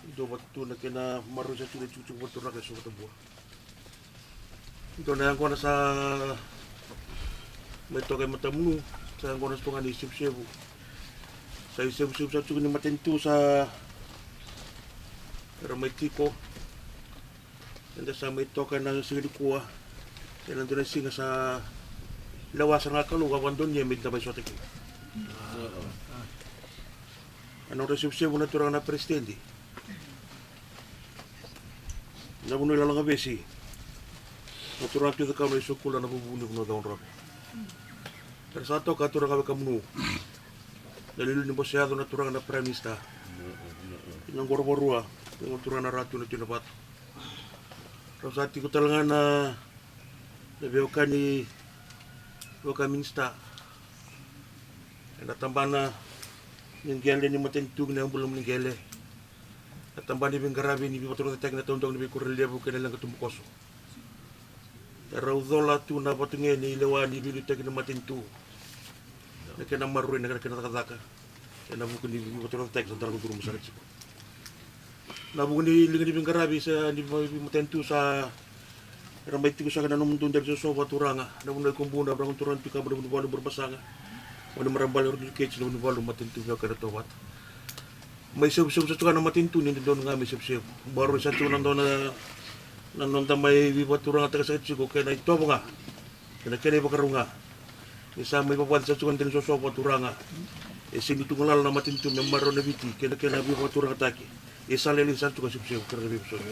Dua vata tu na kena maroroi sa tu na itikotiko vakaturaga e Sovatabua. Dua na yaqona sa mai toka e matamunu, sa yaqona sa toka ni sevusevu. Sa isevusevu sa tuku ni matanitu sa era mai tiko. Eda sa mai toka ena siga nikua. Ena dua na siga sa lewa sara ga Kalou ka vakadonuya me da mai sota kina. Ena nodra sevusevu na turaga na peresitedi na vanua i Lalagavesi, na turaga Tui Cakau na isokula na vuvu ni vanua Cakaudrove. Era sa toka a turaga Wekamunu. Na liuliu ni bose yaco na turaga na Prime Minister. Na qoro varua, na turaga na Ratu na Tui Navatu. Rau sa tiko tale ga na, na veiwekani, veiwekani minisita. Ena tabana ni qele ni matanitu kei na bula ni qele. Na tabana ni veiqaravi ni veivakatorocaketaki na taudaku ni veikoro levu kei na leqa tubukoso. E rau cola tu na vatuge ni lewa ni veiliutaki ni matanitu. Na kena maroroi na kena, kena cakacaka ena vuku ni veivakatorocaketaki sa dara kuduru masaka tiko. Na vuku ni liga ni veiqaravi sa ni vei, veimatanitu sa era mai tiko saka na nomudou dela soso vakaturaga, na vanua i Kubuna, na vanua turaga Tui Kaba, na Vunivalu, Burebasaga, Wainimarama, Balea, Ratu Duketi, na Vunivalu, matanitu veiwekani na Tovata. Mai sevusevu sa tiko na matanitu ni dodonu ga mai sevusevu. Maroroi sa tiko na dua na, na noda mai veivakaturagataka saka tiko kei na itovo ga. Kei na kena ivakarau ga. Ni sa mai vavaci sa tiko na dela ni soso vakaturaga. E sega ni tu galala na matanitu me maroroi na Viti kei na kena veivakaturagataki. E sa lailai sa tiko na sevusevu kei na veivosoti.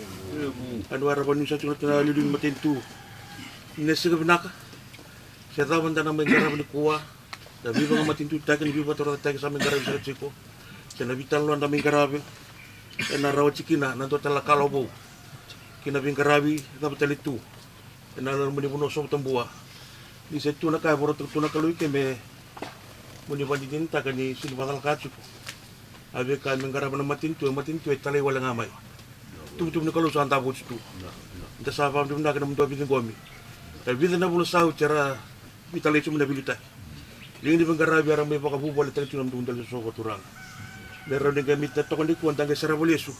Ena wara vaniu sa tiko na liuliu ni matanitu. Ni na siga vinaka. Se cava da na mai qarava nikua. Na veivakamatanitutaki ni veivakatorocaketaki sa mai qaravi saka tiko. Se na veitalanoa da mai qaravi. Ena rawa tiko kina na dua tale na kalawa vou. Kei na veiqaravi cava tale tu. Ena loma ni vanua o Sovatabua. Ni se tu na ka e vorata tu na Kalou i ke me mo ni vakadinadinataka ni sega ni vakacalaka tiko. A veika me qarava na matanitu, e matanitu e talai wale ga mai. Tuvatuva ni Kalou sa davo oti tu. Da sa vakavinavinaka na nomudou veiciqomi. E vica na vula sa oti era veitalai tu mai na veiliutaki. Liga ni veiqaravi era mai vakavuvale tale tu na nomudou dela ni soso vakaturaga. Me rawa ni qai mai toka nikua da qai sarava lesu.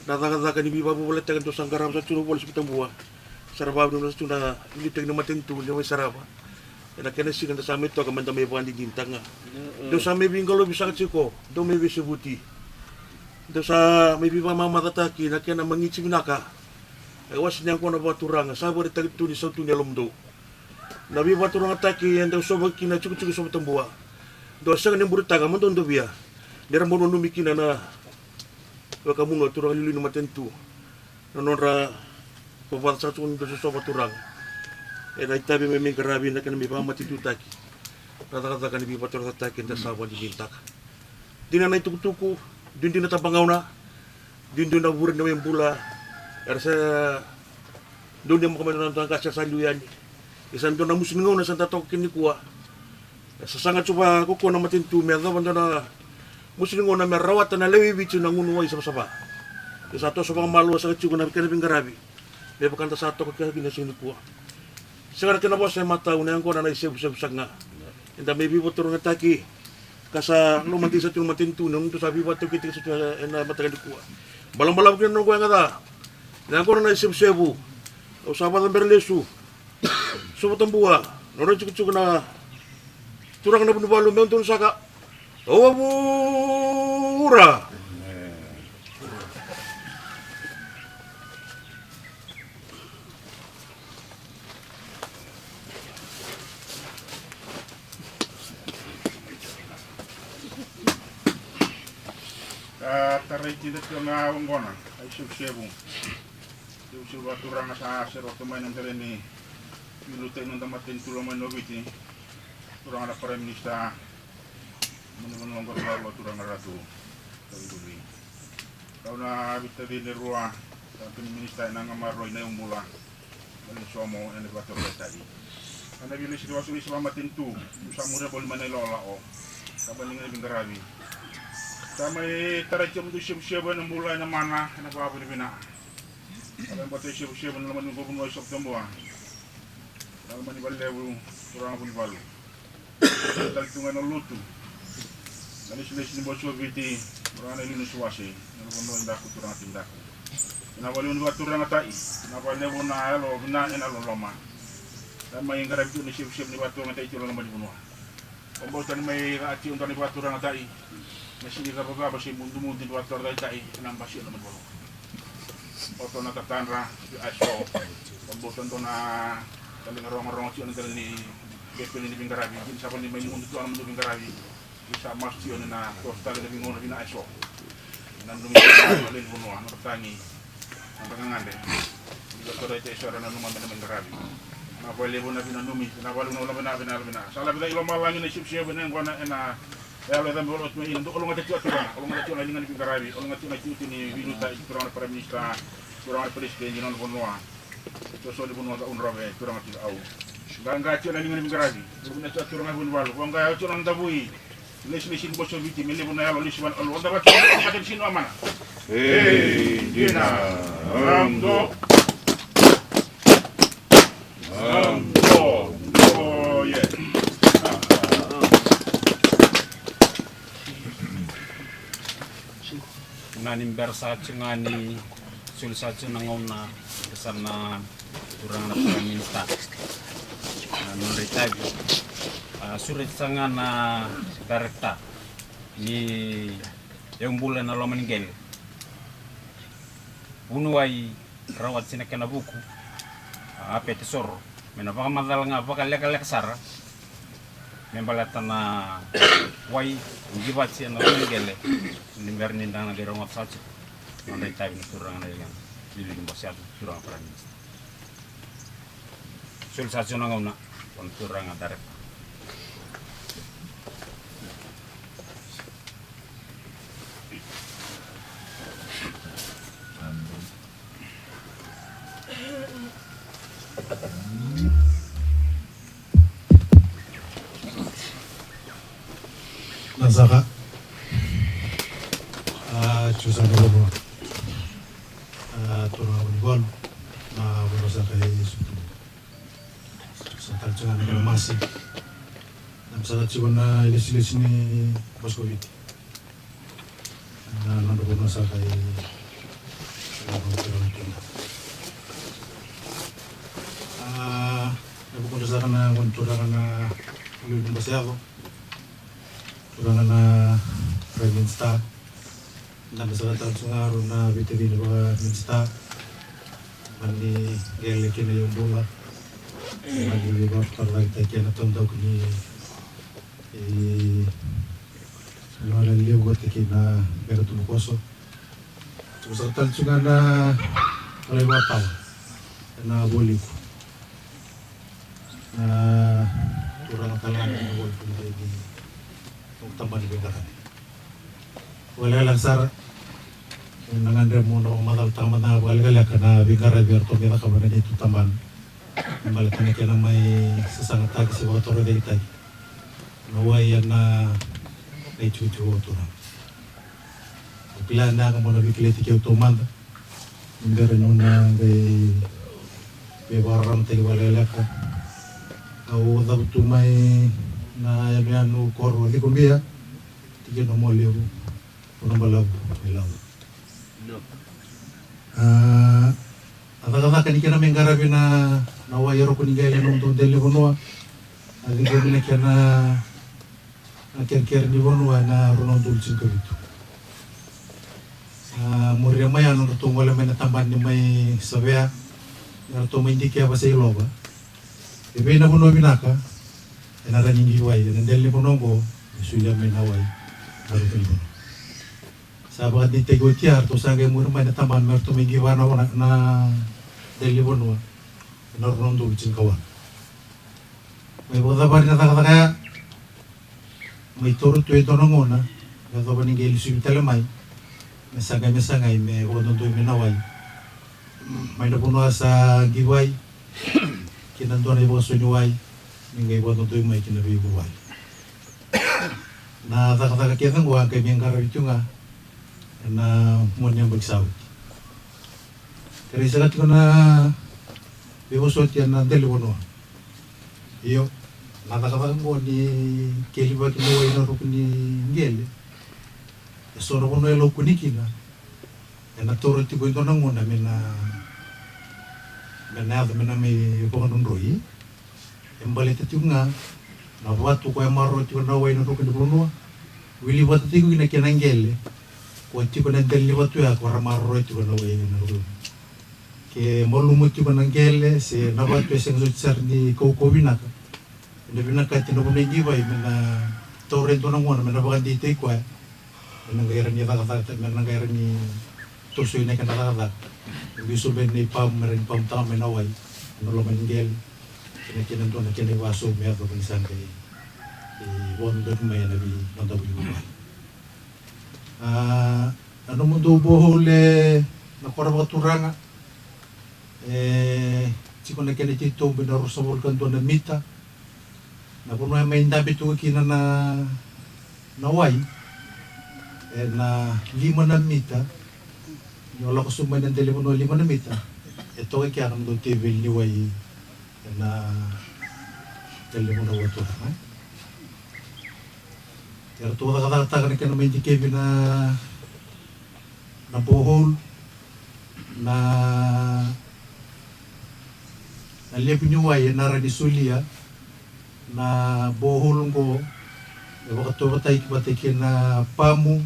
Na cakacaka ni veivakavuvaletaki dou sa qarava sa tu na vula Sovatabua. Sa ra vakavinavinaka sa tu na veiliutaki ni matanitu ni mai sarava. Ena kena siga da sa mai toka me da mai vakadinadinataka ga. Dou sa mai veiqalovi saka tiko, dou mai veisevuti. Dou sa mai veivakamamacataki na kena magiti vinaka. E wase ni yaqona vakaturaga, sa vakaraitaki tu ni sautu ni yalomudou. Na veivakaturagataki e dau sova kina na tikotiko Sovatabua. Dou sega ni buritaka, mo dou dovia. Ni ra bau nanumi kina na Wekamunu, a turaga liuliu ni matanitu. Na nodra vavaca saka tiko na dela ni soso vakaturaga. Ena itavi me mai qaravi na kena mai vakamatanitutaki. Na cakacaka ni veivakatorocaketaki eda sa vakadinadinataka. Dina na itukutuku, duidui na tabagauna, duidui na vure ni waibula, era sa dau ni maka mai na noda qase sa liu yani. E sa dua na musu ni gauna sa da toka kina nikua. E sasaga tu vakakua na matanitu me yacova dua na musu ni gauna me rawata na lewe i Viti na gunu wai savasava. E sa toso vakamalua saka tiko na kena veiqaravi. Me vaka da sa toka kina siga nikua. Sega na kena vosa e matau, na yaqona na isevusevu saka ga. Eda mai veivakaturagataki ka sa lomadei sa tu na matanitu, na noda sa veivakataukei tiko sa tu ena mataka nikua. Balabalavu kina na noqu yaga ca. Na yaqona na isevusevu. Au sa vakacabera lesu. Sovatabua, nodra tikotiko na turaga na Vunivalu, meu donu saka. Au a vura. A tarai kida tiko na yaqona, a isevusevu. Isevusevu vakaturaga sa serevaka mai na dela ni veiliutaki ni noda matanitu lomani o Viti. Turaga na Prime Minister. Mani vanua qori vakarua turaga Ratu. Tavi Duvi. Au na veitacini rua, sa tu ni minisita ena gamarua i na iubula. Mai somo ena vakatoroitai. Ana vili sili wasu ni siva matanitu. Sa muria boli mai na ilolao. Sa bali ga ni viqaravi. Sa mai tarai tio mudu sevusevu ena bula ena mana ena vavuni vina. Sa mai bata i sevusevu na loma ni govu no i Sokotabua. Na loma ni valevu, turaga vunivalu. Tali tu ga na lotu. Na lesilesi ni bose o Viti, turaga na iliu ni suwase, na vanua i daku turaga ti daku. Na valevu ni vakaturaga tai, na valevu na yalo vina ena loloma. Na mai qaravi tu ni sevusevu ni vakaturaga tai tio na loma ni vanua. Vabauta ni mai ca tio dua ni vakaturaga tai. Na sini cavacava se mudumudu ni vakaturaga tai ena basi ena loma ni vanua. Oto na tatadra, ti a so. Vabauta dua na tali ga rogorogo tio na tali ni kepeni ni viqaravi. Ni sa vani mai mudu tu ana mudu viqaravi. Ni sa masu tio ni na toso tali na vigauna vina a so. Na numi na leni vanua, na tatagi, na tagagade. Ni ka torai te sora na numa me na mai qaravi. Na valevu na vina numi, na valevu na vina vina vina. Sa la vina i lomalagi na sivusivu ena yaqona ena E a lo e cabe volo tu mai ina dou ologa tiko a turaga, ologa tiko na liga ni viqaravi, ologa tiko na tiuti ni viluta i turaga na Prime Minister, turaga na President ni nona vanua. Tiko so ni vanua ca unrove turaga tiko au. Qaqa tiko na liga ni viqaravi, ologa tiko a turaga vunivalu, voqa tiko na davui. Lesilesi ni boso Viti, me levu na yalo lesi vana alu, oda vatu, oda vatu sinu amana. Ei, dina, ramdo. Na ni bera sa tiko ga ni soli sa tiko na gauna, sa na turaga na Prime Minister. Na nodra itavi. A, sureti sa ga na director ni iubula ena loma ni qele. Vuniwai rawati na kena vuku, a, pete soro, me na vakamacala ga vakalekaleka sara, me baleta na wai, qivati ena loma ni qele, ni bera ni da na qai rogoca sa tiko, na nodra itavi na turaga na iliga, Liliu ni Bose Yaco, turaga Prime Minister. Soli sa tiko na gauna, o na turaga director. Na saka. A, tiko sa na vanua. A, turaga vunivalu. Na vanua saka e Sutu. Sa tale tiko ga na kena masi. Na saka tiko na ilesilesi ni Boscovite. Na nodra vanua saka i, a, na vanua saka na gone turaga na Liliu ni Bose Yaco. Turaga na Prime Minister. Dabe saka tale tiko ga rau na veitacini vakaminisita. Mani qele kina iubula. Mani veivakatotolotaki kina taudaku ni, e, na levu vata kei na bera tubukoso. Tiko saka tale tiko ga na kalai vakatawa ena Vualiku. Na turaga tale ga na Vualiku ni noqu tabana ni veiqaravi. Vakalekaleka sara. Na gadreva mo na vakamacalataka mada ga vakalekaleka na veiqaravi eratou mai cakava na neitou tabana. Me baleta na kena mai sasagataki se vakatorocaketaki na wai ena itikotiko vakaturaga. Au kila ni yaga mo na veikilai tiko taumada. Ni bera niu na qai veivakararamataki vakalekaleka. Au cavutu mai na yanuyanu koro Cikobia, tikina o Mualevu, vanua balavu e Lau. A, a cakacaka ni kena mai qaravi na, na wai e roko ni qele ena udolu dela ni vanua. A ciqomi na kena, na kerekere ni vanua ena rua na udolu tinikavitu. A, muria mai ya nodratou gole mai na tabana ni mai savea, eratou mai dikeva se ilova e vei na vanua vinaka ena rawa ni qi wai ena dela ni vanua oqo, e solia mai na wai ena ruku ni vanua. Sa vakadeitaki oti ya, eratou sa qai muri mai na tabana me ratou mai qiva na, na dela ni vanua ena rua na udolu tinikawalu. Mai vakacavari na cakacaka ya, mai taura tu e dua na gauna, me yacova ni qai lesuvi tale mai Me sagai, me sagai, me vakadodoi mai na wai. Mai na vanua sa qivai, kei na dua na ivakasau ni wai, me qai vakadodoi mai ki na veivuvale. Na cakacaka kece oqo a qai me qaravi tu ga ena mua ni yabaki sa oti. Kerei saka tiko na veivosoti ena dela ni vanua. Io, na cakacaka oqo ni kelivaki ni wai ena ruku ni qele. E so na vanua e laukuni kina. Ena taura tiko e dua na gauna me na, me na yaco me na mai vakadrodroi. E baleta tiko ga na vatu ko e maroroya tiko na wai ena ruku ni vanua. Wili vata tiko kina kei na qele ko tiko na dela ni vatu ya ko ra maroroya tiko na wai ena ruku. Ke malumu tiko na qele se na vatu e sega soti sara ni kaukauwa vinaka. Ena vinakati na vanua e qivai me na taura e dua na gauna me na vakadeitaki koya. Me na qai rawa ni cakacaka, me na qai rawa ni tosoi na kena cakacaka. E biu sobu na ipamu me rawa ni pamutaka mai na wai ena loma ni qele. Kei na kena dua na kena ivasau me yacova ni sa qai vakadodonu mai ena veinoda veivuvale. A, na nomudou borehole na koro vakaturaga e tiko na kena titobu ena ruasagavulu ka dua na mita. Na vanua e mai dabe tu kina na, na wai ena lima na mita. Ni o lako sobu mai na dela ni vanua lima na mita, e toka kea na nomudou teveli ni wai ena dela ni vanua vakaturaga. Eratou cakacakataka na kena mai dikevi na, na borehole, na, na levu ni wai ena rawa ni solia na borehole oqo. E vakatauvataki vata kei na pamu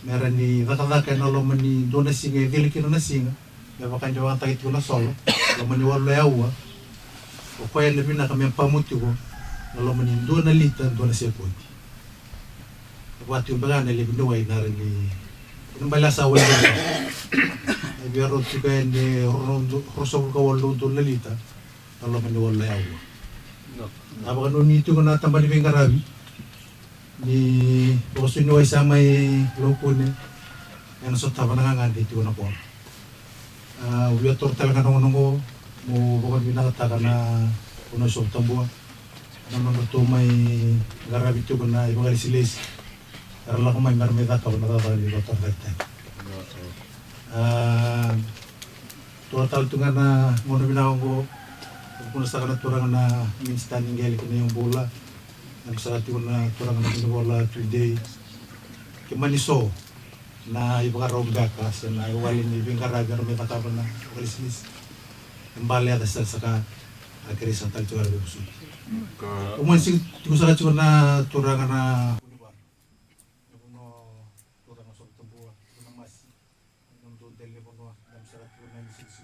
me rawa ni cakacaka ena loma ni dua na siga, e cila kina na siga. Me vaka ni vakayagataki tiko na solo, loma ni walu na aua. O koya ena vinaka me pamu tiko na loma ni dua na lita, dua na sekodi. E vaka tiko beka na levu ni wai na rawa ni, ena bale a sa wai ni wai. E via rau tiko ena rua, ruasagavulu ka walu na udolu na lita na loma ni walu na aua. Na vakanuinui tiko na tabana ni veiqaravi ni vakasau ni wai sa mai laukune ena sotava na gagadre tiko na koro. A, au via taura tale ga na gauna oqo meu vakavinavinakataka na vanua o Sovutabua na nodratou mai qaravi tiko na ivakalesilesi era lako mai me ra mai cakava na cakacaka ni vakataudeitaki. A, taura tale tu ga na gauna vinaka oqo, e vukuna saka na turaga na minisita ni qele kei na iyaubula, e vukuna saka tiko na turaga na vunivola Tudei. Ke mani so na ivakarau beka se na iwali ni veiqaravi era mai cakava na vakalesilesi, e bale yaca saka, a kerei saka tale tiko era veivosoti. Au mani sika tiko saka tiko na turaga na vunivola, na vunivola turaga Sovutabua, na masi. Nomudou dela ni vanua, na misara tiko na imisirisi.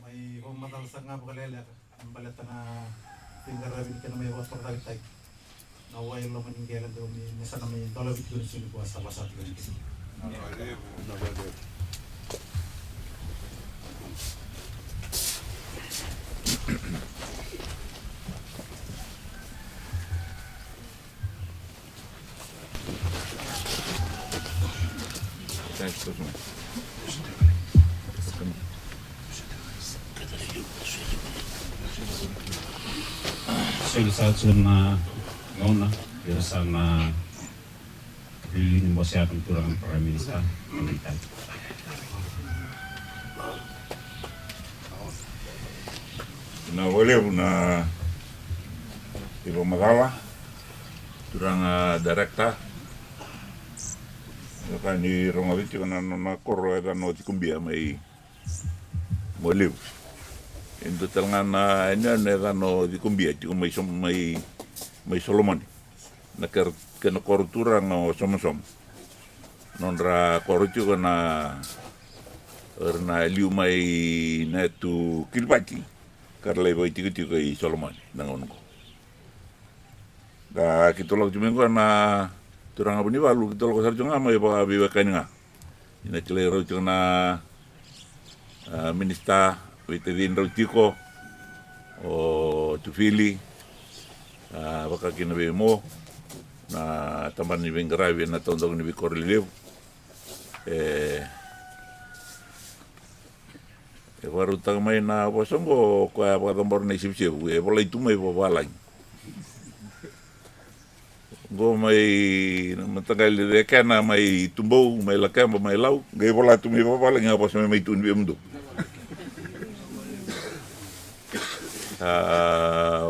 Mai vakamacala saka ga vakalekaleka me baleta na veiqaravi ni kena mai vakatorocaketaki na wai e loma ni qele, dau ni me sa na mai dolavi tiko ni siga nikua sa vasa tiko ni kena. Soli sa tiko na gauna, ira sa na Iliuliu ni bose ya na turaga na Prime Minister. Na vakalevu na ivakamacala, turaga director. Vaka ni rogoci tiko na nona koro e yacana o Cikobia mai Mualevu. E dua tale ga na yanuyanu e yacana o Cikobia tiko mai Som-, mai, mai Solomone. Na kena, kena koro turaga o Somosomo. Nodra koro tiko na, era na liu mai na yatu Kiribati ka ra lai vakaitikotiko i Solomone na gauna oqo. Da keitou lako tiko mai oqo na turaga Vunivalu, keitou lako sara tiko ga mai vakaveiwekani ga. Ni na kilai rau tiko na, a, minisita, veitacini rau tiko o Tufili, a, vaka kina vei Mo, na tabana ni veiqaravi ena taudaku ni veikoro lelevu. E, e vakarautaka mai na vosa oqo, o koya e vakacabora na isevusevu, e volai tu mai vakavalagi. Oqo mai na mataqali Cekena, mai Tubou, mai Lakeba, mai Lau, qai vola tu mai vakavalagi na vosa mai, mai tu ni vei mudu. Sa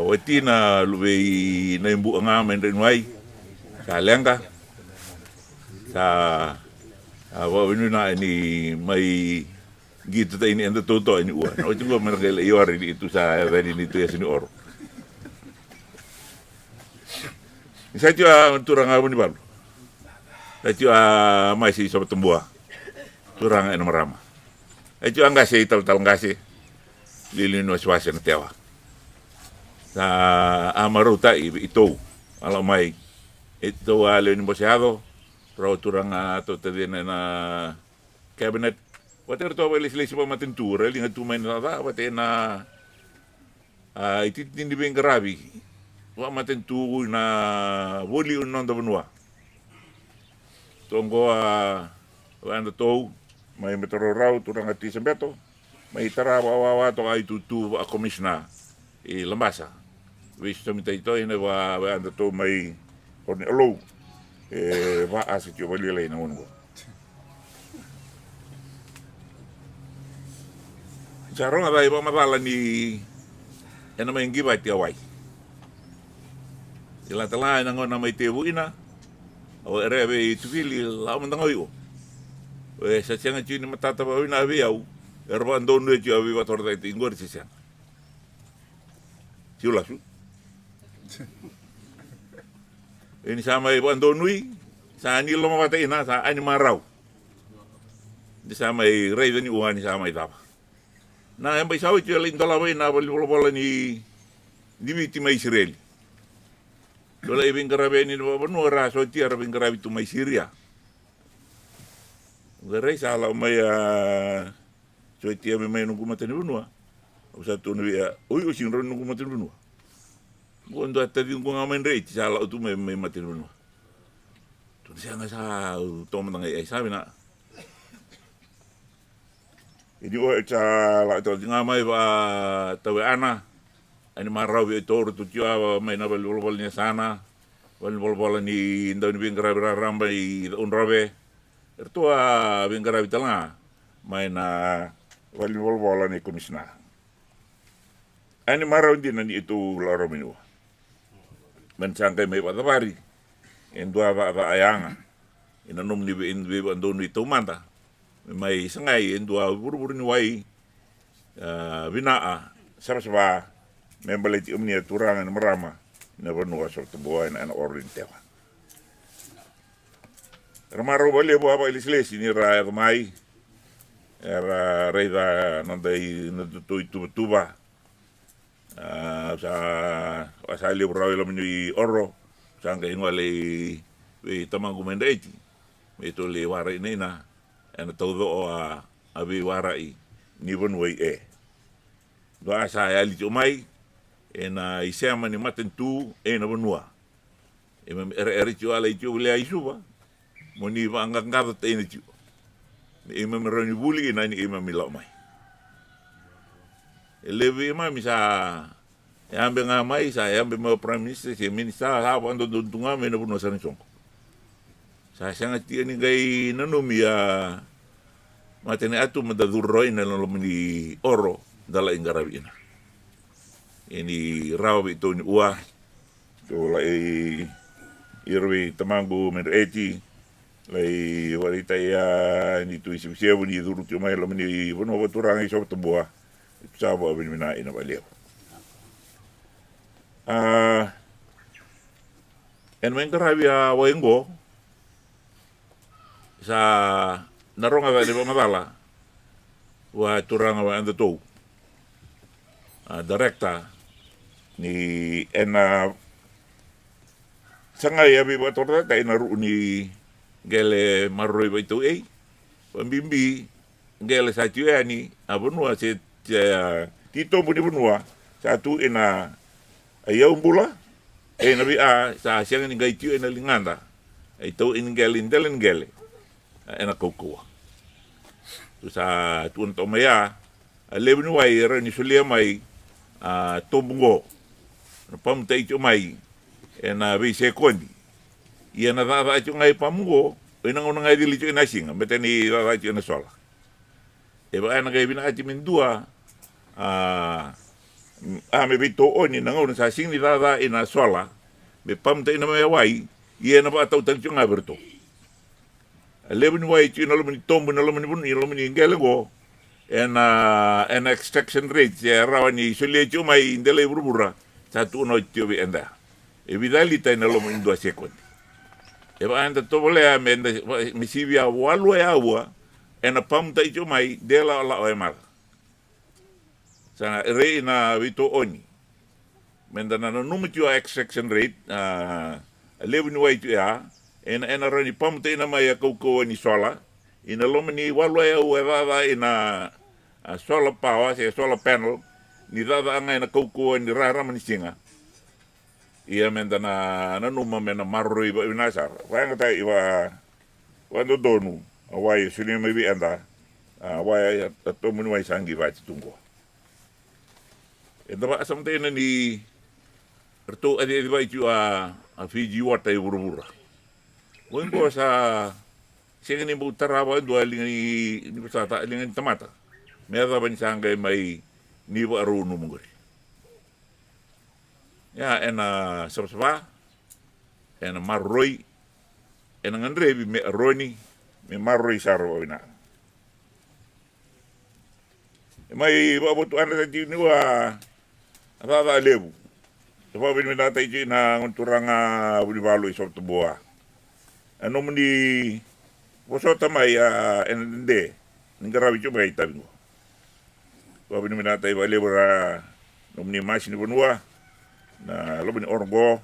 wati na luvei Naibu'a ga mai Drainuai. Sa leqa. Sa, sa vakavinavinaka ni mai qito tani eda tautoa ni ua. Na wati qo me na qai lai ore ni tu sa yacani ni tu yasa ni oro. Ni sa tio a turaga Vunivalu. Sa tio a mai sa i Sovatabua. Turaga ena marama. Sa tio a qase i Talatala Qase. Liuliu ni wasewase na tewa. Sa a marautai vei itou. A la'o mai. Itou a lewe ni bose yaco. Rau turaga tou tacina ena cabinet. Vata e ratou a vakailesilesi vakamatanitu, ra liga tu mai na caca, vata ena, a, itikitiki ni veiqaravi vakamatanitu na voli ni noda vanua. Toqo a, vakayadratou, mai Betaraurau, turaga Tui Sabeto, mai tara vakawawa toka a itutu vakakomisina i Labasa. Veisosomitaki toka ina vaka, vakayadratou mai Koro ni Alou. E vaka sa tio vakalailai na gauna oqo. Sa rogoca i vakamacala ni ena mai qivati a wai. I la tala ena gauna mai tevu ina. Au erea vei Tuvili, la'o mada ga o iko. E sa sega tio ni matata vakavinaka vei au. Era vakadonuya tio a veivakatorocaketaki qori se sega. Tio lasu. Ia ni sa mai vakadonui, sa ni lomavata ina, sa a ni marau. Ni sa mai raica ni ua ni sa mai cava. Na yabaki sa oti e lai dolava ina valenivolavola ni, ni Viti mai Isireli. Dua lai veiqaravi yani na vanua ra sotia ra veiqaravi tu mai Siria. Qai rai sa la'o mai a sotia me mai noqu matanivanua. Au sa tukuna vei a, oi, o sega ni rawa ni noqu matanivanua. Qo dua taciqu ga mai Dre Iti sa la'o tu mai, mai matanivanua. Tukuna sega sa, au tomana ga i ai sa vinaka. Ia ni o e sa la'o tauci ga mai vakataueana. A ni marau vei iratou, ratou tio a mai na valenivolavola ni yasana, valenivolavola ni dau ni veiqaravi raraba i Ca'audrove. Eratou a veiqaravi tale ga mai na valenivolavola ni komisina. A ni marau dina ni iratou la'o rawa mai ni ua. Me na sa qai mai vakacavari e dua cakacaka yaga ena nomuni vei, veivakadonui taumada. Me mai sagai e dua vuruvuru ni wai, a, vinaka savasava me baleti kemuni a turaga na marama na vanua Sovatabua ena, ena oro ni tewa. Era marau vakalevu a vakailesilesi ni ra yaco mai. Era raica noda i, nodatou ituvatuva. A, sa, sa levu rawa i loma ni oro. Sa qai gole i vei tamaqu mai Dre Iti me tou lai warai ina, ena tauco'o a, a veiwarai ni vanua i e. Dua sa yali tio mai ena isema ni matanitu ena vanua. Keimami ereere tio a lai tio volea i Suva mo ni vakaqaqacotaka ina tio. Me keimami rawa ni vuli ina ni keimami la'o mai. E levu vei keimami sa yabe ga mai, sa yabe mai o Prime Minister se Minister, sa vakadodonu tu ga mai na vanua sara ni soqo. Sa sega tio ni qai nanumi a matanitu meda curu rawa ina loma ni oro da lai qaravi ina. Ia ni rawa vei iratou ni ua. Tou lai ira vei tamaqu mai Dre Iti, lai vakaraitaki a ni tu isevusevu ni curu tio mai loma ni vanua vakaturaga i Sovatabua. Tou sa vakavinavinaka ina vakalevu. A, ena mai qaravi a wai oqo, sa na rogoca ni vakamacala vua turaga vakayadratou, a, director, ni ena sagai a veivakatorocaketaki na ru'u ni qele maroroi vakaitaukei, vakabibi qele sa tio yani a vanua se, se, a, titobu ni vanua sa tu ina a iyau bula, e na vei a sa sega ni qai tio ina ligada a itaukei ni qele, dela ni qele. ena kaukauwa. Tou sa tukuna toka mai ya, a levu ni wai e rawa ni solia mai a tobu oqo, na pamutai tiko mai ena veisekodi. Ia na cakacaka tiko ga i pamu oqo, ena gauna ga e cili tiko ena siga, baleta ni cakacaka tiko ena sola. E vaka ena qai vinakati me dua a, a me veitooni na gauna sa sega ni cakacaka ina sola, me pamutai na mai wai, ia ena vakatau tale tiko ga vei iratou. A levu ni wai tiko ina loma ni tobu, ina loma ni vanua, ina loma ni qele oqo, ena, ena extraction rate e rawa ni solia tiko mai delai vuravura, sa tukuna oti tiko vei eda. E vica lita ena loma ni dua sekodi. E vaka eda tovolea me da, me sivia walu e aua ena pamutai tiko mai de lawalawa e maca. Sa rei na veitooni. Me da na nanuma tiko a extraction rate, a, a levu ni wai tiko ya, ena, ena rawa ni pamutaina mai a kaukauwa ni sola, ina loma ni walu e aua e cakacaka ina a solar power se solar panel, ni cakacaka ga ena kaukauwa ni rarama ni siga. Ia me da na nanuma me na maroroi vakavinaka sara. Vakayagataki va, vakadodonu a wai e solia mai vei eda, a wai a tobu ni wai sa qai vati tu oqo. Eda vakasamataka ni ratou a, a, a, a Fiji Water e vuravura. Oi oqo sa sega ni bau tarava e dua a liga ni, ni vosata a liga ni tamata. Me yacova ni sa qai mai ni vakarau nomu qori. Ia ena savasava, ena maroroi, ena gadrevi me aroni, me maroroi sara vakavinaka. E mai vakavotuana tiko ni vua a cakacaka levu. E vakavinavinakataki tiko na gone turaga Vunivalu i Sovatabua. A nomuni vosota mai a ena dede ni qaravi tiko mai itavi oqo. Vakavinavinakataki vakalevu ra nomuni masi ni vanua na loma ni oro oqo.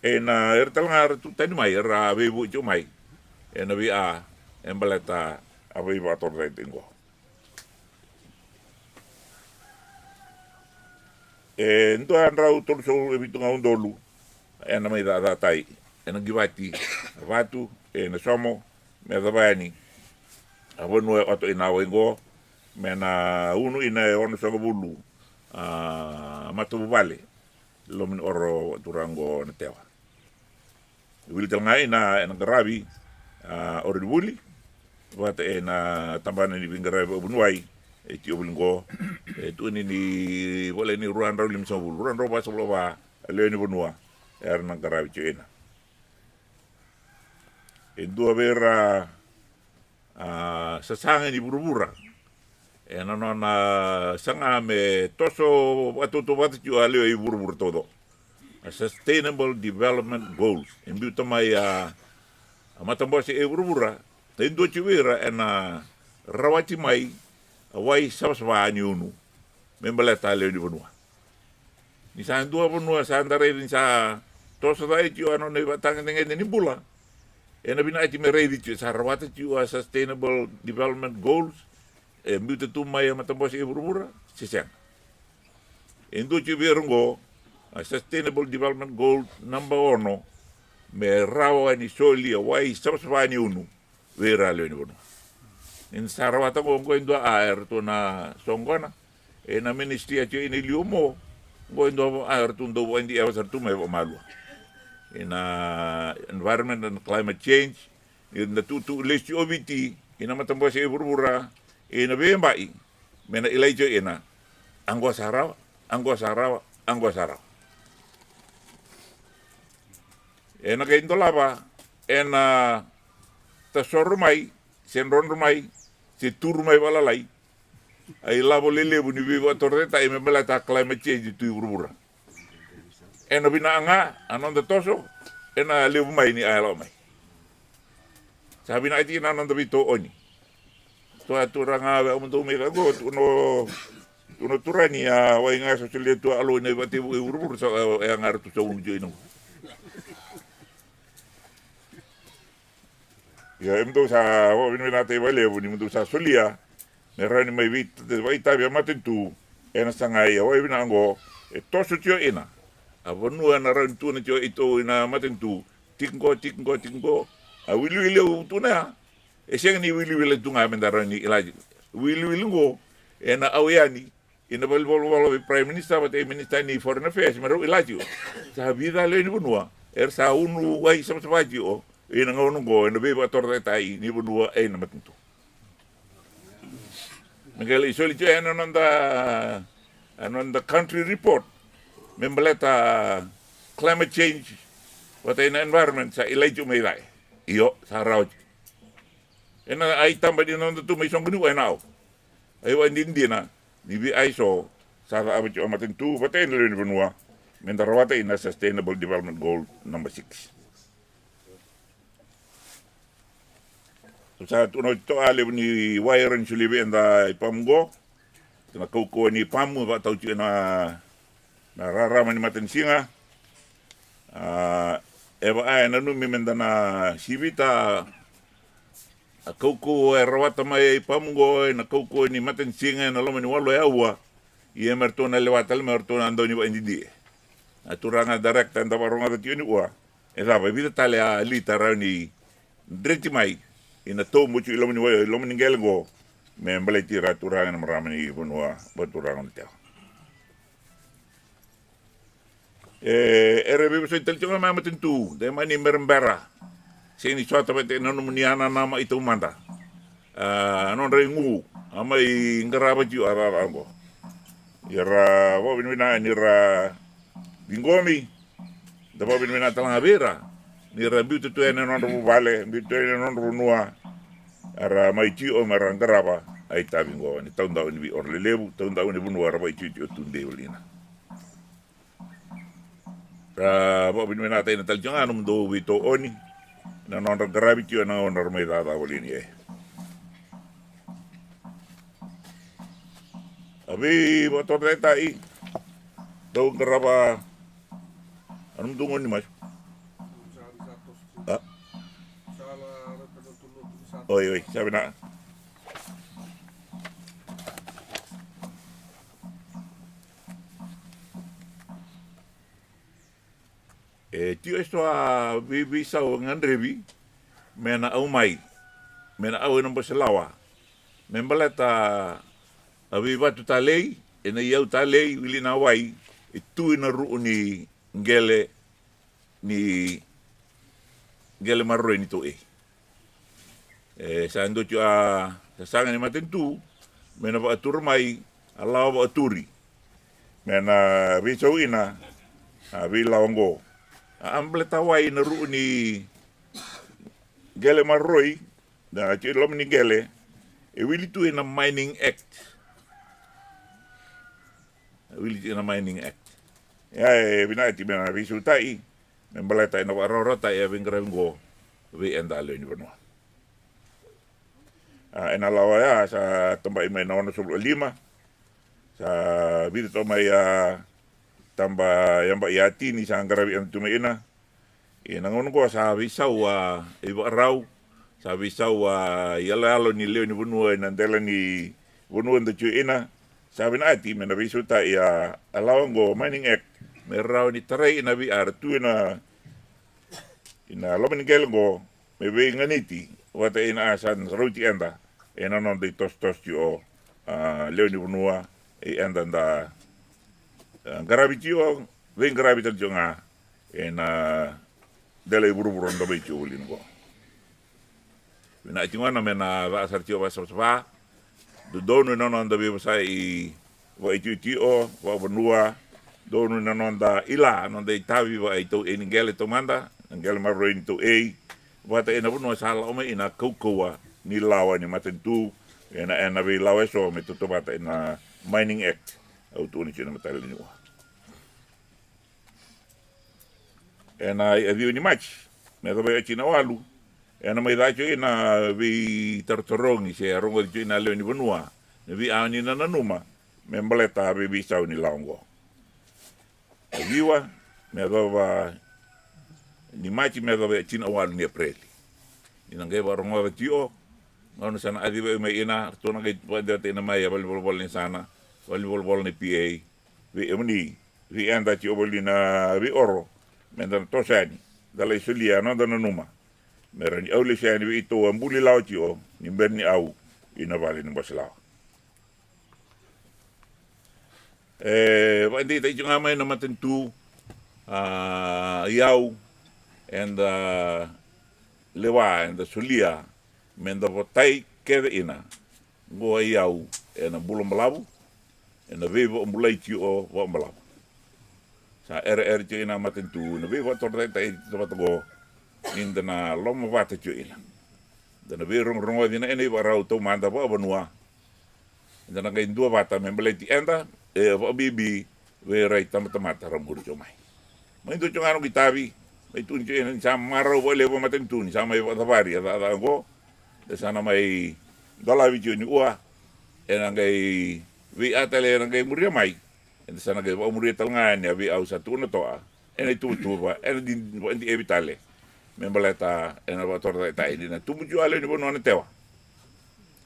Ena era tale ga era tu tani mai era veivuke tiko mai ena via e baleta a veivakatorocaketaki oqo. E dua drau tolusagavulu e vitu ga udolu ena mai cakacakatai ena qivati vatu ena somo me yacova yani a vanua e oto ina wai oqo me na unu ina e onosagavulu a matavuvale loma ni oro turaga oqo na Tewa. Wili tale ga ina ena qaravi a oro ni vuli vata ena tabana ni veiqaravi vakavuniwai e tiko vuli oqo. E tukuni ni volai ni rua drau limasagavulu, rua drau vasagavulu va a lewe ni vanua era na qaravi tiko ina. E dua vei ira a sasaga ni vuravura ena nona saga me toso vakatautauvata tiko a lewe i vuravura taucoko. A Sustainable Development Goals e biuta mai a matabose e vuravura. E dua tiko vei ira ena rawati mai a wai savasava ni unu me baleta a lewe ni vanua. Ni sa dua vanua sa da raica ni sa toso cake tiko a nona ivakatagedegede ni bula, ena vinakati me raici tiko sa rawata tiko a Sustainable Development Goals e biuta tu mai a matabose e vuravura se sega. E dua tiko vei ira oqo a Sustainable Development Goal naba ono, me rawa ni soli a wai savasava ni unu vei ira a lewe ni vanua. Ni sa rawata oqo, oqo e dua a eratou na soqona ena ministry a tiko ina i liu mo, oqo e dua a eratou dau vakadiewa sara tu mai vakamalua ina environment and climate change. Ni da tutu lesu tiko o Viti ina matabose e vuravura ina veiyabai me na ilai tiko ina, oqo sa rawa, oqo sa rawa, oqo sa rawa. Ena qai dolava ena tasoro mai se drodro mai se turu mai vakalalai a ilavo lelevu ni veivakatorocaketaki me baleta a climate change tu i vuravura. Ena vinaka ga a noda toso ena levu mai ni a yalo mai. Sa vinakati na noda veitooni. Tua turaga vei au madou mai caqo tu no, tu no turani a wai ga sa solia tu a alo ina i vakatevu i vuravura sa e a ga ratou sa unu tiko ina. Ia e madou sa vakavinavinakataki vakalevu ni madou sa solia me rawa ni mai vakaitavi a matanitu ena sagai a wai vinaka oqo e toso tiko ina. A vanua na rawa ni tukuna tiko i tou ina matanitu tiko qo, tiko qo, tiko qo. A wiliwili au tukuna ya E sega ni wiliwili tu ga me da rawa ni ilaji. Wiliwili oqo ena au yani ina valenivolavola vei Prime Minister vata kei Minister ni Foreign Affairs me rau ilaji. Sa vica lewe ni vanua era sa unu wai savasava tiko ina gauna oqo ena veivakatorocaketaki ni vanua ena matanitu. Me qai lai soli tiko ena noda, ena noda country report me baleta climate change vata ina environment sa ilai tiko mai cake. Io, sa rawa tiko. Ena ai taba ni noda tu mai soqo ni ua ena au. Ai vakadinadina ni vei ai so sa cakava tiko a matanitu vata ina lewe ni vanua me da rawata ina Sustainable Development Goal number six. Sa tukuna oti toka a levu ni wai era ni solia vei eda i Pamu oqo. Sa na kaukauwa ni Pamu e vakatau tiko ena, na rarama ni matanisiga. A, e vaka e nanumi me da na sivita a kaukauwa e rawata mai i Pamu oqo ena kaukauwa ni matanisiga ena loma ni walu e aua. Ia me ratou na lewa tale mai o ratou na dau ni vakadidie. Na turaga director eda vakarogoca tiko ni ua. E cava, e vica tale a lita rawa ni dreti mai ina tobo tiko i loma ni wai, i loma ni qele oqo me baleti ira turaga na marama ni vanua vakaturaga na tewa. E, era veivosoti tale tiko ga mai a matanitu, de mani berabera. Sega ni sota vata na nomuni ananama i taumada. A, nodra igu a mai qarava tiko a cakacaka oqo. Ia ra vakavinavinaka ni ra ciqomi. Da vakavinavinaka tale ga vei ira ni ra biuta tu yani na nodra vuvale, biuta tu yani na nodra vanua. Era mai tiko me ra qarava a itavi oqo ni taudaku ni veioro lelevu, taudaku ni vanua era vaitikotiko tudei voli ina. Ra vakavinavinakataki na tale tiko ga nomudou veitooni na nodra qaravi tiko ena gauna ra mai cakacaka voli ni e. A veivakatorocaketaki dau qarava a nomudou gauna ni masu. A? Oi, oi, sa vinaka. E tiko eso a veiveisau e gadrevi me na au mai, me na au ena bose lawa, me baleta a veivatu talei ena iyau talei wili na wai e tu ena ruu ni qele, ni qele maroroi ni tou ei. E sa dua tiko a sasaga ni matanitu me na vakatura mai a lawa vakaturi me na veisau ina a veilawa oqo. A baleta wai na ruu ni qele maroroi na tiko i loma ni qele e wili tu ena Mining Act. E wili tu ena Mining Act. Ia e vinakati me na veisautaki me baleta ena vakarawarawataki a veiqaravi oqo vei eda lewe ni vanua. A, ena lawa ya sa tabai mai na onosagavulu ka lima. Sa vica toka mai a taba yaba i atini sa qaravi eda tu mai ina. Ia na gauna oqo sa veisau a ivakarau, sa veisau a iyaloyalo ni lewe ni vanua ena dela ni vanua da tiko ina. Sa vinakati me na veisautaki a lawa oqo Mining Act me rawa ni tarai ina vei ira tu ina loma ni qele oqo me veiganiti vata ina a sa rauti eda ena noda itosotoso tiko a lewe ni vanua e eda da qaravi tiko, veiqaravi tale tiko ga ena dela i vuravura da mai tiko voli oqo. Vinakati gona me na caka sara tiko vakasavasava. Dodonu ena noda veivosaki vakaitikotiko vakavanua. Dodonu ena noda ila noda itavi vakaitou ei ni qele taumada, na qele maroroi ni tou ei. Vata ena vanua sa lako mai ina kaukauwa ni lawa ni matanitu ena ena veilawa eso me tautauvata ena Mining Act. Au tukuna tiko na mataka ni ua. Ena ikaciwa ni Maji me yacova e tini na walu ena mai caka tiko ina veitarotarogi se rogoci tiko ina lewe ni vanua na veiawa ni na nanuma me baleta veiveisau ni lawa oqo. Ikaciwa me yacova ni Maji me yacova e tini na walu ni Epereli. Ni na qai vakarogoca tiko gauna sa na kacivi mai ina ratou na qai vakadewataki ina mai a valenivolavola ni sana, valenivolavola ni P A. Vei emuni, vei eda tiko voli na veioro me da na toso yani da lai solia noda nanuma me rawa ni au lesu yani vei keitou a buli lawa tiko ni bera ni au i na vale ni bose lawa. E vakadeitaki tiko ga mai na matanitu, a, i au eda lewa, eda solia me da votai kece ina. Oqo i au ena bula balavu, ena veivakabulai tiko vakabalavu. Sa ereere tiko ina matanitu na veivakatorocaketaki tiko vata oqo, ni da na lomavata tiko ina. Da na veirogorogoci na ena ivakarau taumada vakavanua. Eda na qai dua vata me baleti eda, e vakabibi vei ira i tabatamata ra muri tiko mai. Mai dua tiko ga noqu itavi, mai tukuni tiko ina ni sa marau vakalevu a matanitu ni sa mai vakacavari a cakacaka oqo. Eda sa na mai dolavi tiko ni ua, ena qai vei a tale ena qai muria mai. Eda sa na qai vakamuria tale ga yani a vei au sa tukuna toka ena ituvatuva, ena di, vakadi'evi tale me baleta ena vakatorocaketaki ni na tubu tiko a lewe ni vanua na tewa.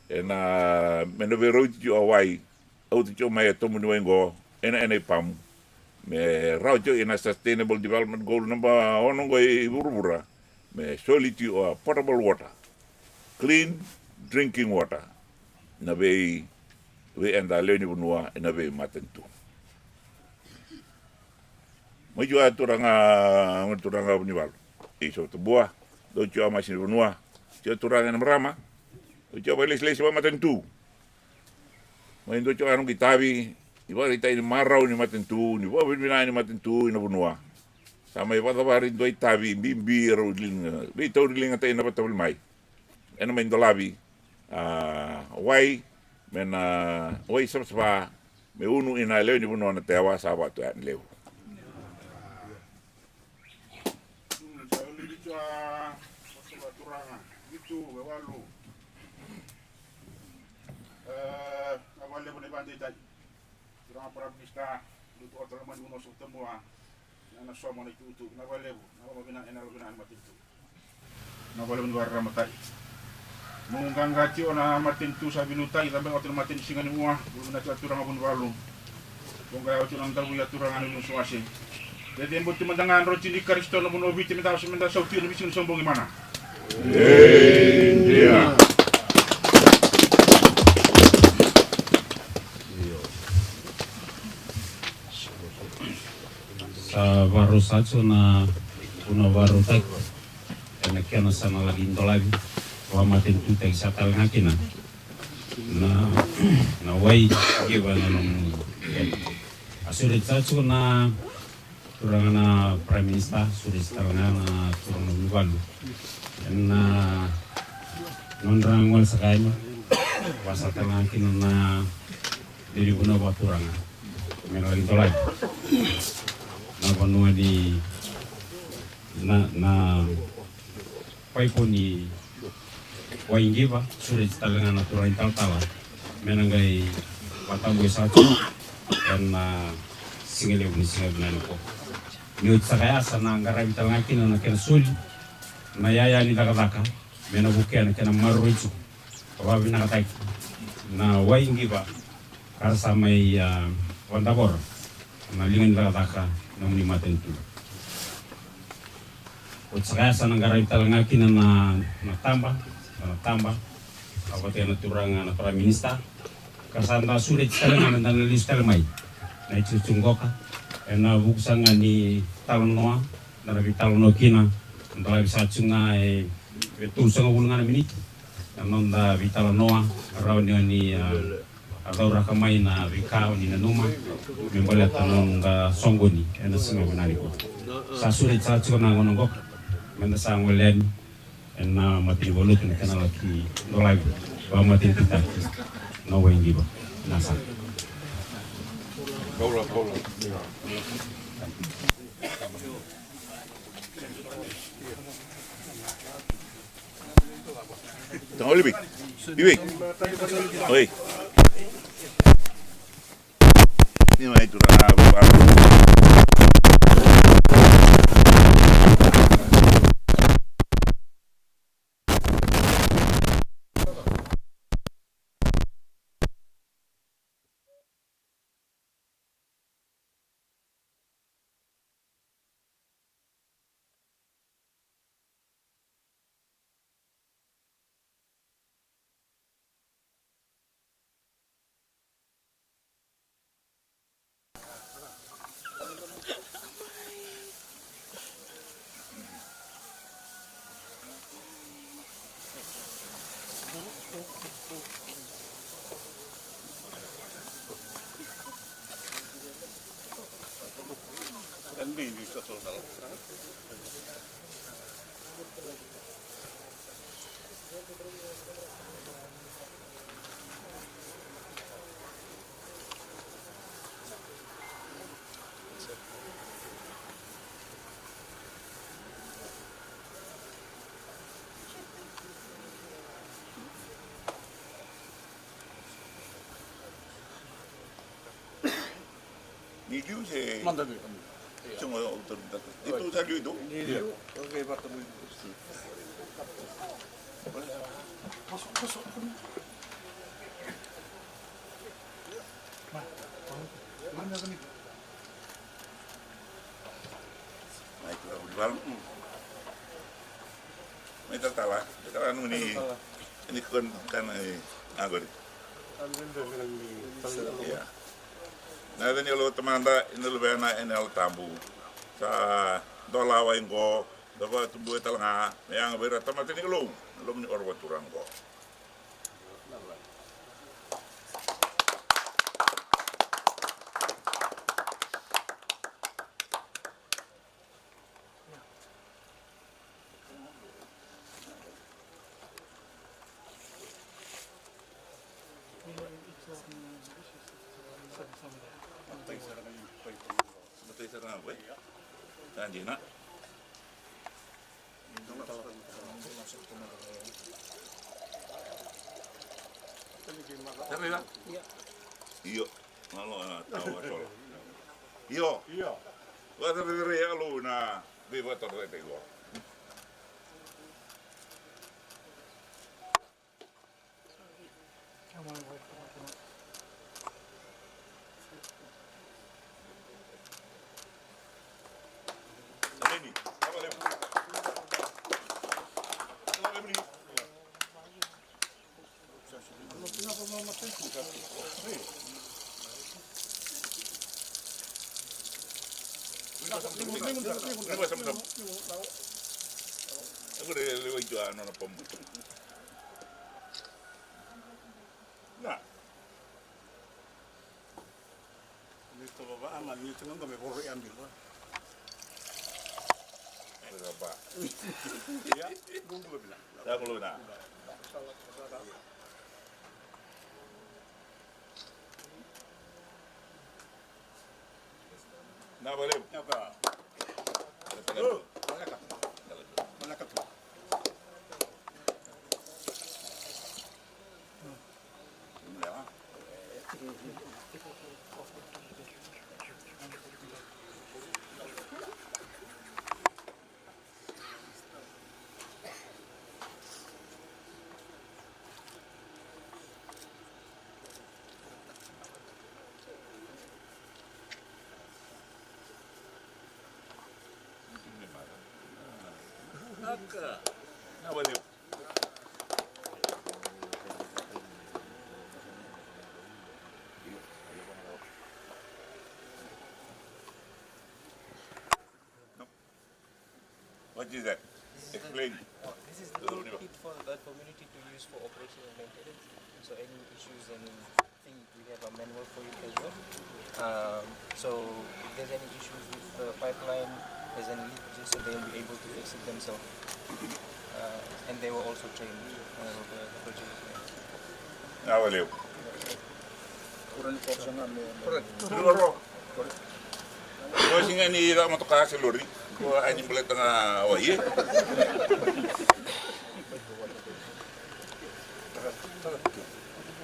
Ena, me na veirauti tiko a wai, auti tiko mai a tobu ni wai oqo ena, ena ipamu, me rawa tiko ina Sustainable Development Goal naba ono oqo i vuravura, me soli tiko a potable water, clean drinking water, na vei, vei eda lewe ni vanua ena veimatanitu. Mai tiko a turaga, gone turaga Vunivalu i Sovatabua, dou tiko a masi ni vanua, tiko a turaga ena marama, dou tiko a vakailesilesi vakamatanitu. Mai dua tiko a noqu itavi ni vakaraitaki ni marau ni matanitu, ni vakavinavinaka ni matanitu ina vanua. Sa mai vakacavari dua itavi bibi e rau liga, veitauri ligataki na vatavuli mai. Ena mai dolavi a wai, me na wai savasava, me unu ina lewe ni vanua na tewa sa vatu yani levu. Turaga, vitu, e walu. E, na valevu na ivadeitai. Turaga Prime Minister, lutu o tala mai ni vanua Sovatabua. Na, na soma na itutu, na valevu, na vavina, ena vavina ni matanitu. Na valevu ni varamatai. Mu qaqa tiko na matanitu sa vinutaki, cabe oti na matanitu siga ni mua, vavina tiko a turaga Vunivalu. Ko qai oti na davu ia turaga na Vunivalu Sawase. Te te boti mada ga droti ni Karisito na vanua o Viti me da, me da sauti na visina sobogi mana. Ei, dia. Sa varau sa tiko na vanua varautaki ena kena sa na laki dolavi vakamatenitutaki sa tale ga kina na, na wai giva na nomu. A sureti sa tiko na turaga na Prime Minister, sureti tale ga na turaga na Vunivalu ena nodra gole saka yani, vaka sa tale ga kina na lewe ni vanua vakaturaga me na laki dolavi na vanua ni na, na paipo ni wai giva, sureti tale ga na turaga ni talatala me na qai vakatabui saka tiko ena siga levu ni siga vinaka nikua. Ni oti saka ya sa na qaravi tale ga kina na kena soli na iyaya ni cakacaka me na vukea na kena maroroi tiko ka vakavinakataki na wai giva ka ra sa mai, a, vakadavora na liga ni cakacaka na nomuni matanitu. Oti saka ya sa na qaravi tale ga kina na, na taba, na taba, a vata kei na turaga na Prime Minister ka sa da sureti tale ga me da na lesu tale mai na itikotiko qoka ena vuku saka ga ni talanoa da na veitalanoa kina, da lavi saka tiko ga e, e tolusagavulu ga na miniti na noda veitalanoa, rawa ni o ni, a, a cauraka mai na veika o ni nanuma me baleta na noda soqoni ena siga vinaka nikua. Sa sureti saka tiko na gauna qoka me da sa gole yani ena matanitu vakalotu na kena laki dolavi vakamatenitutaki na wai giva. Na sa. Tanga o Livi. Livi. Oi. Ni mai tu na. Ni liu se mada ni. Sega o taru data. Ito sa liu ito. Ni liu. Oke, vata mo. Koso, koso. Mai, mai, mai, mai. Mai tatala, mai tatala nomuni, ni kon kana ni a qori. Ia. Na yaca ni Yalo Tamada, na Luvena, na Yalo Tabu. Sa dola wai qo, da vakatubu e tale ga, me yaga vei ira tamata ni Kalou, na loma ni oro vakaturaga qo. Matai sara ga, oi. Sa dina. Sara ya? Io. Malo na tawa sola. Io. Io. Vakacerecerei yalo na veivakatorocaketaki qo. Na. Ni tovo va ama ni tovo ga me voro e ambil va. Ia, bubula vina. Ia, bubula vina. Na vale. Ia, ba. Vale, vale. Vale, vale. Aka. Na vale. What is that? Explain. This is the toolkit for the community to use for operation and maintenance. So any issues, anything, we have a manual for it as well. Um, so if there's any issues with the pipeline, there's any leakages, so they'll be able to fix it themselves. Uh, and they were also trained, uh, the, the project. Na vale. Rua ni koso ga me, me. Rua, rua. Kosi ga ni ra motoka se lori. Ko ai ni baleta ga o ye.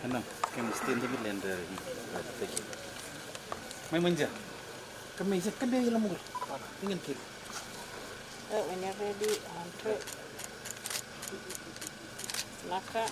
Ena, kena stand ni lenda. Mai manja. Kami sa kami ila mura. Ingin kiri. Eh, when you're ready, one, two. Naka.